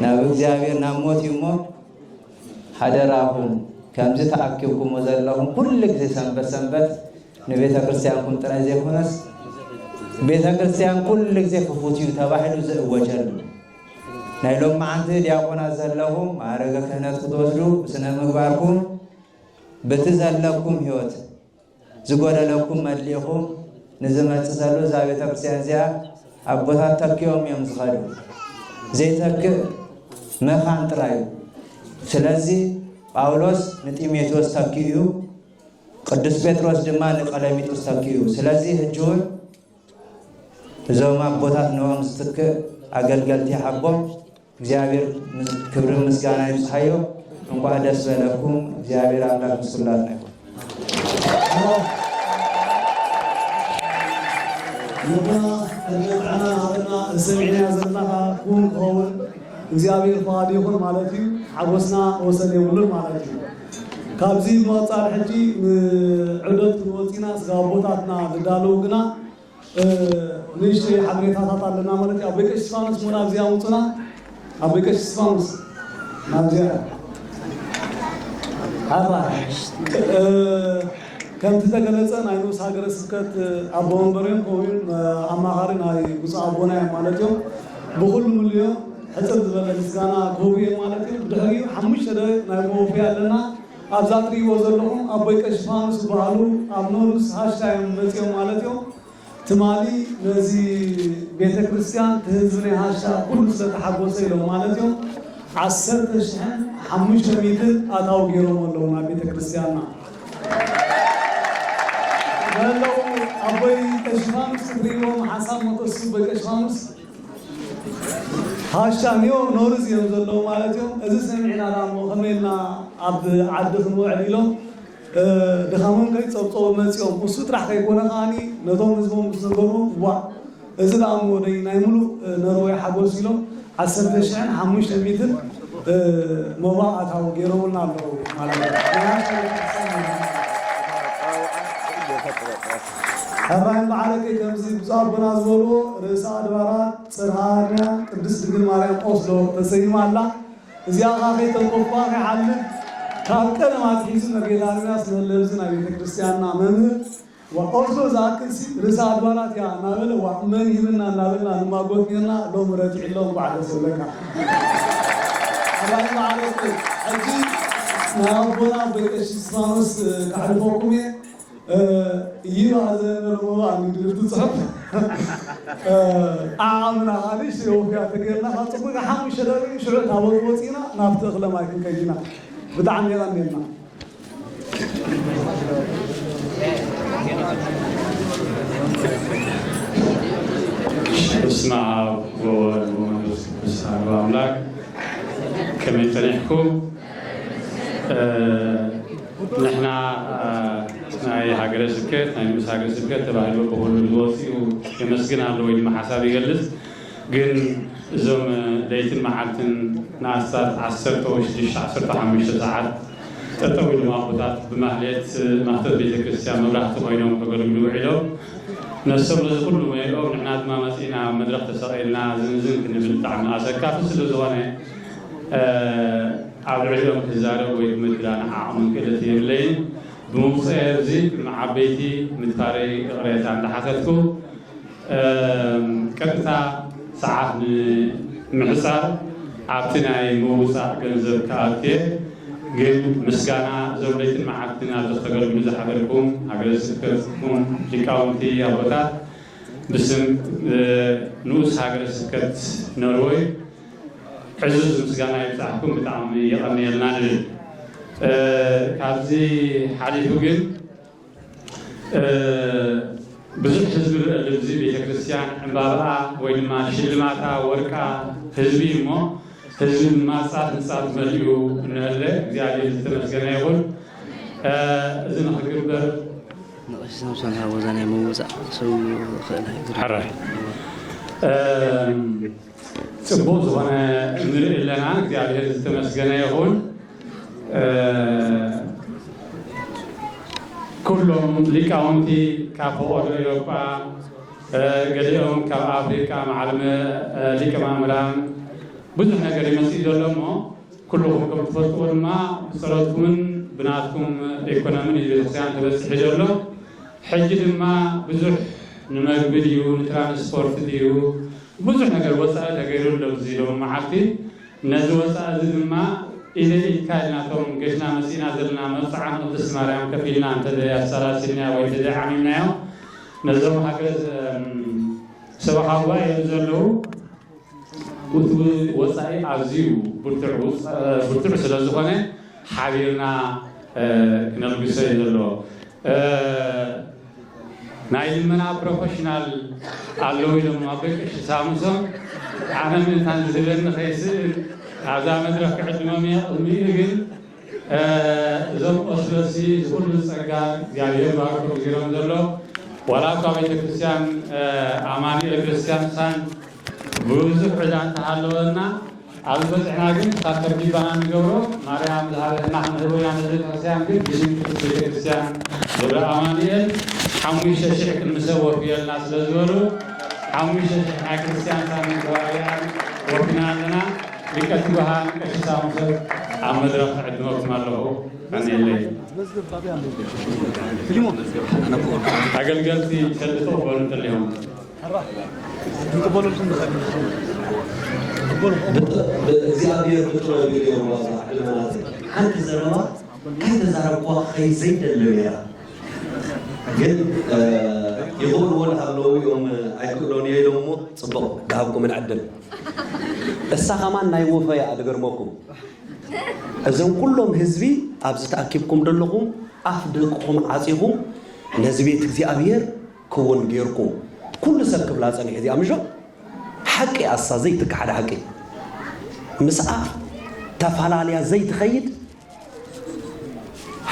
ናብ እግዚኣብሔር፣ ናብ ሞት እዩ እሞ፣ ሓደራኹም ከምዚ ተኣኪብኩሞ ዘለኹም ኩሉ ግዜ ሰንበት ሰንበት ንቤተ ክርስቲያንኩም ጥራይ ዘይኮነስ ቤተ ክርስቲያን ኩሉ ግዜ ክፉት እዩ ተባሂሉ ዝእወጀሉ፣ ናይ ሎማዓንቲ ዲያቆናት ዘለኹም ማዕረገ ክህነት ክትወስዱ ብስነ ምግባርኩም በቲ ዘለኩም ህይወት ዝጎደለኩም መሊእኹም ንዝመጽእ ዘሎ እዛ ቤተ ክርስቲያን እዚኣ ኣቦታት ተኪኦም እዮም ዝኸዱ። ዘይተክእ መኻን ጥራይ እዩ። ስለዚ ጳውሎስ ንጢሞቴዎስ ተኪኡ እዩ፣ ቅዱስ ጴጥሮስ ድማ ንቀለሚጦስ ተኪኡ እዩ። ስለዚ ሕጂ እውን እዞም ኣቦታት ንኦም ዝትክእ ኣገልገልቲ ይሃቦም። እግዚኣብሔር ምስ-፣ ክብርን ምስጋና ይብጽሓዮ። እንኳዕ ደስ በለኩም። እግዚኣብሔር ኣምላክ ምስ ኩላትና ይኹን። ንቡና ዕድመ ጥዕና ሃበና። ሰሚዕናዮ ዘለና እውን ክኸውን እግዚኣብሔር ፍቓዱ ይኹን ማለት እዩ። ሓጎስና ወሰን የብሉን ማለት እዩ። ካብዚ ብምቕፃል ሕጂ ንዕደት ክንወፅእ ኢና። ስጋ ኣቦታትና ዝዳለዉ ግና ንእሽተይ ሓበሬታታት ኣለና ማለት እዩ። ኣቦይ ቀሺ እስፋኖስ እውን ኣብዚኣ ኣውፁና። ኣቦይ ቀሺ እስፋኖስ ናብዚኣ ሓራ ከምቲ ተገለጸ ናይ ንኡስ ሃገረ ስብከት ኣቦ መንበር እዮም፣ ከምኡ እውን ኣማኻሪ ናይ ብፁዕ ኣቦና እዮም ማለት እዮም። ብኹሉ ምልዮ ሕፅር ዝበለ ምስጋና ክህቡ እዮም ማለት እዮም። ብድሕሪኡ ሓሙሽተ ደቂቕ ናይ መወፍያ ኣለና። ኣብዛ እትሪእዎ ዘለኹም ኣቦይ ቀሺ እስፋኖስ ዝበሃሉ ኣብ ኖርዝ ሃሽታ እዮም መፂኦም ማለት እዮም። ትማሊ ነዚ ቤተ ክርስቲያን እቲ ህዝቢ ናይ ሃሻ ኩሉ ስለተሓጎሰ ኢሎም ማለት እዮም ዓሰርተ ሽሕን ሓሙሽተ ሚእትን ኣታዊ ገይሮም ኣለዉ ናብ ቤተ ክርስቲያንና። ዘለዉ ኣቦይ ቀሺ እስፋኖስ ክትርእይዎም ሓሳብ መተሱ ኣቦይ ቀሺ እስፋኖስ ሃሻ ኒዮ ኖርዝ እዮም ዘለዉ ማለት እዮም። እዚ ሰሚዕና ዳሞ ከመይ ኢልና ኣብ ዓዲ ክንውዕል ኢሎም ድኻሞም ከይጸብጸቡ መጺኦም። እሱ ጥራሕ ከይኮነ ከዓኒ ነቶም ህዝቦም ምስ ነገርዎም፣ ዋ፣ እዚ ደኣ እሞ ደይ ናይ ምሉእ ኖርወይ ሓጎስ ኢሎም ዓሰርተ ሽሕን ሓሙሽተ ሚእትን መባ ኣታዊ ገይሮምልና ኣለዉ ማለት እዩ። ሕራይ በዓለከይ ከምዚ ብፁዕ ኣቦና ዝበልዎ ርእሰ ኣድባራት ጽርሃ ኣርያ ቅድስት ድንግል ማርያም ኦስሎ ተሰይማ ኣላ። እዚኣ ኸዓ ከይተንኮፍኳ ከይሓልፍ ካብ ቀደም ኣትሒዙ መርጌታ ኤርምያስ መለብዚ ናይ ቤተ ክርስቲያንና መምህር ዋ ኦርቶ ዝኣክል ሲ ርእሰ ኣድባራት እያ እናበለ ዋ መን ሂብና እናበልና ንማጎት ኔርና ሎሚ ረቲዕሎም ባዕለ ሰብለካ ኣባይ ማዕረግ ሕጂ ናይ ኣቦና ኣቦይ ቀሺ እስፋኖስ ከሕልፈኩም እየ ይባዘ ነበርዎ ኣንግድግዲ ጽሑፍ ዓቕምና ንእሽተይ ወፍያ ተገይርና ካብ ጽቡቅ ሓሙሽተ ደቂቕ ሽዑ ታቦት ወፂና ናብቲ እኽለ ማይ ክንከይድ ኢና። ብጣዕሚ የቐንየልና። በስመ አብ ወወልድ ወመንፈስ ቅዱስ አሐዱ አምላክ። ከመይ ጸኒሕኩም? ንሕና ናይ ሃገረ ስብከት ናይ ንኡስ ሃገረ ስብከት ተባሂሉ ብኹሉ ዝወፅኡ የመስግን ኣሎ ወይ ድማ ሓሳብ ይገልፅ። ግን እዞም ለይትን መዓልትን ንኣስታት ዓሰርተ ወይ ሽዱሽተ ዓሰርተ ሓሙሽተ ሰዓት ጠጠው ኢሎም ኣቦታት ብማህሌት ማህተት ቤተክርስትያን መብራህቲ ኮይኖም ከገልግሉ ውዒሎም ነሶም ነዚ ኩሉ መሊኦም ንሕና ድማ መፂእና ኣብ መድረክ ተሰቂልና ዝንዝን ክንብል ብጣዕሚ ኣሰካፊ ስለ ዝኾነ ኣብ ልዕሊኦም ክዛረብ ወይ ክምድላ ንዓቕምን ክእለት የብለይን። ብምውፅአ እዚ ቅድሚ ዓበይቲ ምትካረይ ይቕሬታ እንዳሓተትኩ ቀጥታ ሰዓት ንምሕፃር ኣብቲ ናይ ምውፃእ ገንዘብ ክኣትየ ግን ምስጋና እዞም ለይትን መዓልትን ኣብዚ ክተገልግሉ ዝሓደርኩም ሃገረ ስብከትኩም ሊቃውንቲ ኣቦታት ብስም ንኡስ ሃገረ ስብከት ኖርወይ ዕዙዝ ምስጋና ይብጻሕኩም፣ ብጣዕሚ የቐንየልና ንብል። ካብዚ ሓሊፉ ግን ብዙሕ ህዝቢ ንርኢ ኣለና። እዚ ቤተ ክርስቲያን ዕምባባኣ ወይ ድማ ሽልማታ ወርቃ ህዝቢ እዩ እሞ ህዝቢ ንማጻት ንጻት መሊኡ እንሀለ እግዚኣብሔር ዝተመስገነ ይኹን። እዚ ንኽግበር ንቐሺ ሳምሶን ሃቦ እዛ ናይ ምውጻእ ሰው ክእል ሕራይ ጽቡቕ ዝኾነ ንርኢ ኣለና። እግዚኣብሔር ዝተመስገነ ይኹን። ኩሎም ሊቃውንቲ ካብ ፈቐዶ ኤውሮጳ፣ ገሊኦም ካብ ኣፍሪቃ፣ ማዕለመ ሊቀ ማእምራን ብዙሕ ነገር ይመጽእ ዘሎ እሞ ኩልኹም ከም ትፈልጥዎ ድማ ብጸሎትኩምን ብናትኩም ኢኮኖምን እዩ ቤተክርስትያን ተበጺሑ ዘሎ። ሕጂ ድማ ብዙሕ ንመግቢ ድዩ ንትራንስፖርት ድዩ ብዙሕ ነገር ወፃኢ ተገይሩ ኣሎ እዚ ሎሚ መዓልቲ። ነዚ ወፃኢ እዚ ድማ ኢደ ኢድካ ኢልናቶም ገሽና መፂእና ዘለና መብፅዓ ንቅድስቲ ማርያም ከፊልና እንተ ኣሰላሲልናዮ ወይ እንተ ዓሚምናዮ ነዞም ሃገረ ሰበኻ ጉባኤ እዮም ዘለዉ እቲ ወፃኢ ኣዝዩ ብርቱዕ ስለ ዝኾነ ሓቢርና ክነልግሶ እዩ ዘለዎ። ናይ ልመና ፕሮፌሽናል ኣለዉ ኢሎም ኣብ ደቂ ሳምሶም ኣነ ምእንታን ዝህበኒ ከይስእል ኣብዛ መድረክ ክዕድሞም እየ። ቅድሚኡ ግን እዞም ኦስሎሲ ዝኩሉ ጸጋ እግዚኣብሔር ባርኮም ዝገሮም ዘሎ ዋላ እኳ ቤተክርስትያን ኣማኑኤል ክርስቲያን ሳን ብዙሕ ዕዳ እንተሃለወና ኣብዚ በፅሕና ግን ካብ ተርዲባና ንገብሮ ማርያም ዝሃበትና ክንህቦ ኢና። ነዚ ቤተክርስትያን ግን ብሽም ቅድስት ቤተክርስትያን ደብረ ኣማኑኤል ሓሙሽተ ሽሕ ቅድሚ ሰብ ወፍየልና ስለ ዝበሉ ሓሙሽተ ሽሕ ናይ ክርስትያን ሳምንት ተባሪኻን ወፊና ኣለና። ሊቀ ትጉሃን ቀሺስ ኣሙሰት ኣብ መድረኽ ዕድመኩም ኣለኹ። ቀኒለይ። ኣገልገልቲ ሸልቶ በሉ እንተሊሆም እግዚኣብሔር ብጥበብ ይገብሮ። ዕድመናት ሓንቲ ዘረባ ከይተዛረብኳ ከይ ዘይደሊ ነይራ። ግን ይኽእልዎ ኣለዉ እዮም። ኣይክእሎን እየ ኢሎም እሞ ፅቡቕ፣ ክሃብኩም ዕድል። እሳ ከማን ናይ ወፈያ ድገርመኩም። እዞም ኩሎም ህዝቢ ኣብዚ ተኣኪብኩም ዘለኹም ኣፍ ደቅኹም ዓፂኹም ነዚ ቤት እግዚኣብሔር ክውን ጌርኩም ኩሉ ሰብ ክብላ ፀኒሑ እዚኣ ምሾ ሓቂ ኣሳ ዘይትከሓድ ሓቂ ምስኣ ተፈላለያ ዘይትኸይድ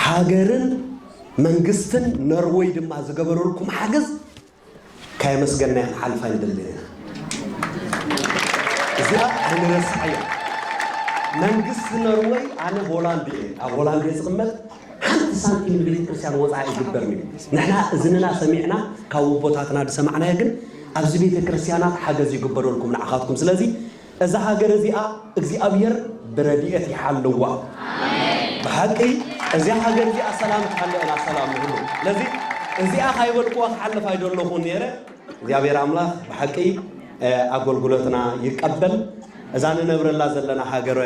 ሃገርን መንግስትን ነርወይ ድማ ዝገበረልኩም ሓገዝ ካየመስገናይ ክንሓልፍ ኣይንደልን ኢና። እዚኣ ኣይንረስዓያ። መንግስቲ ነርወይ ኣነ ሆላንድ እየ ኣብ ሆላንድ እየ ዝቕመጥ ሓንቲ ሳንቲም ንቤተ ክርስቲያን ወፃኢ ኣይግበርን እዩ። ንሕና እዝንና ሰሚዕና ካብ ኣቦታትና ዝሰማዕናዮ ግን ኣብዚ ቤተ ክርስቲያናት ሓገዝ ይግበረልኩም ንዓኻትኩም። ስለዚ እዛ ሃገር እዚኣ እግዚኣብሔር ብረድኤት ይሓልዋ። ብሓቂ እዚኣ ሃገር እዚኣ ሰላም ትሓልአና ሰላም ንህሉ። ስለዚ እዚኣ ካይበልኩዋ ክሓልፍ ኣይደለኹን ነይረ። እግዚኣብሔር ኣምላኽ ብሓቂ ኣገልግሎትና ይቀበል። እዛ ንነብረላ ዘለና ሃገረ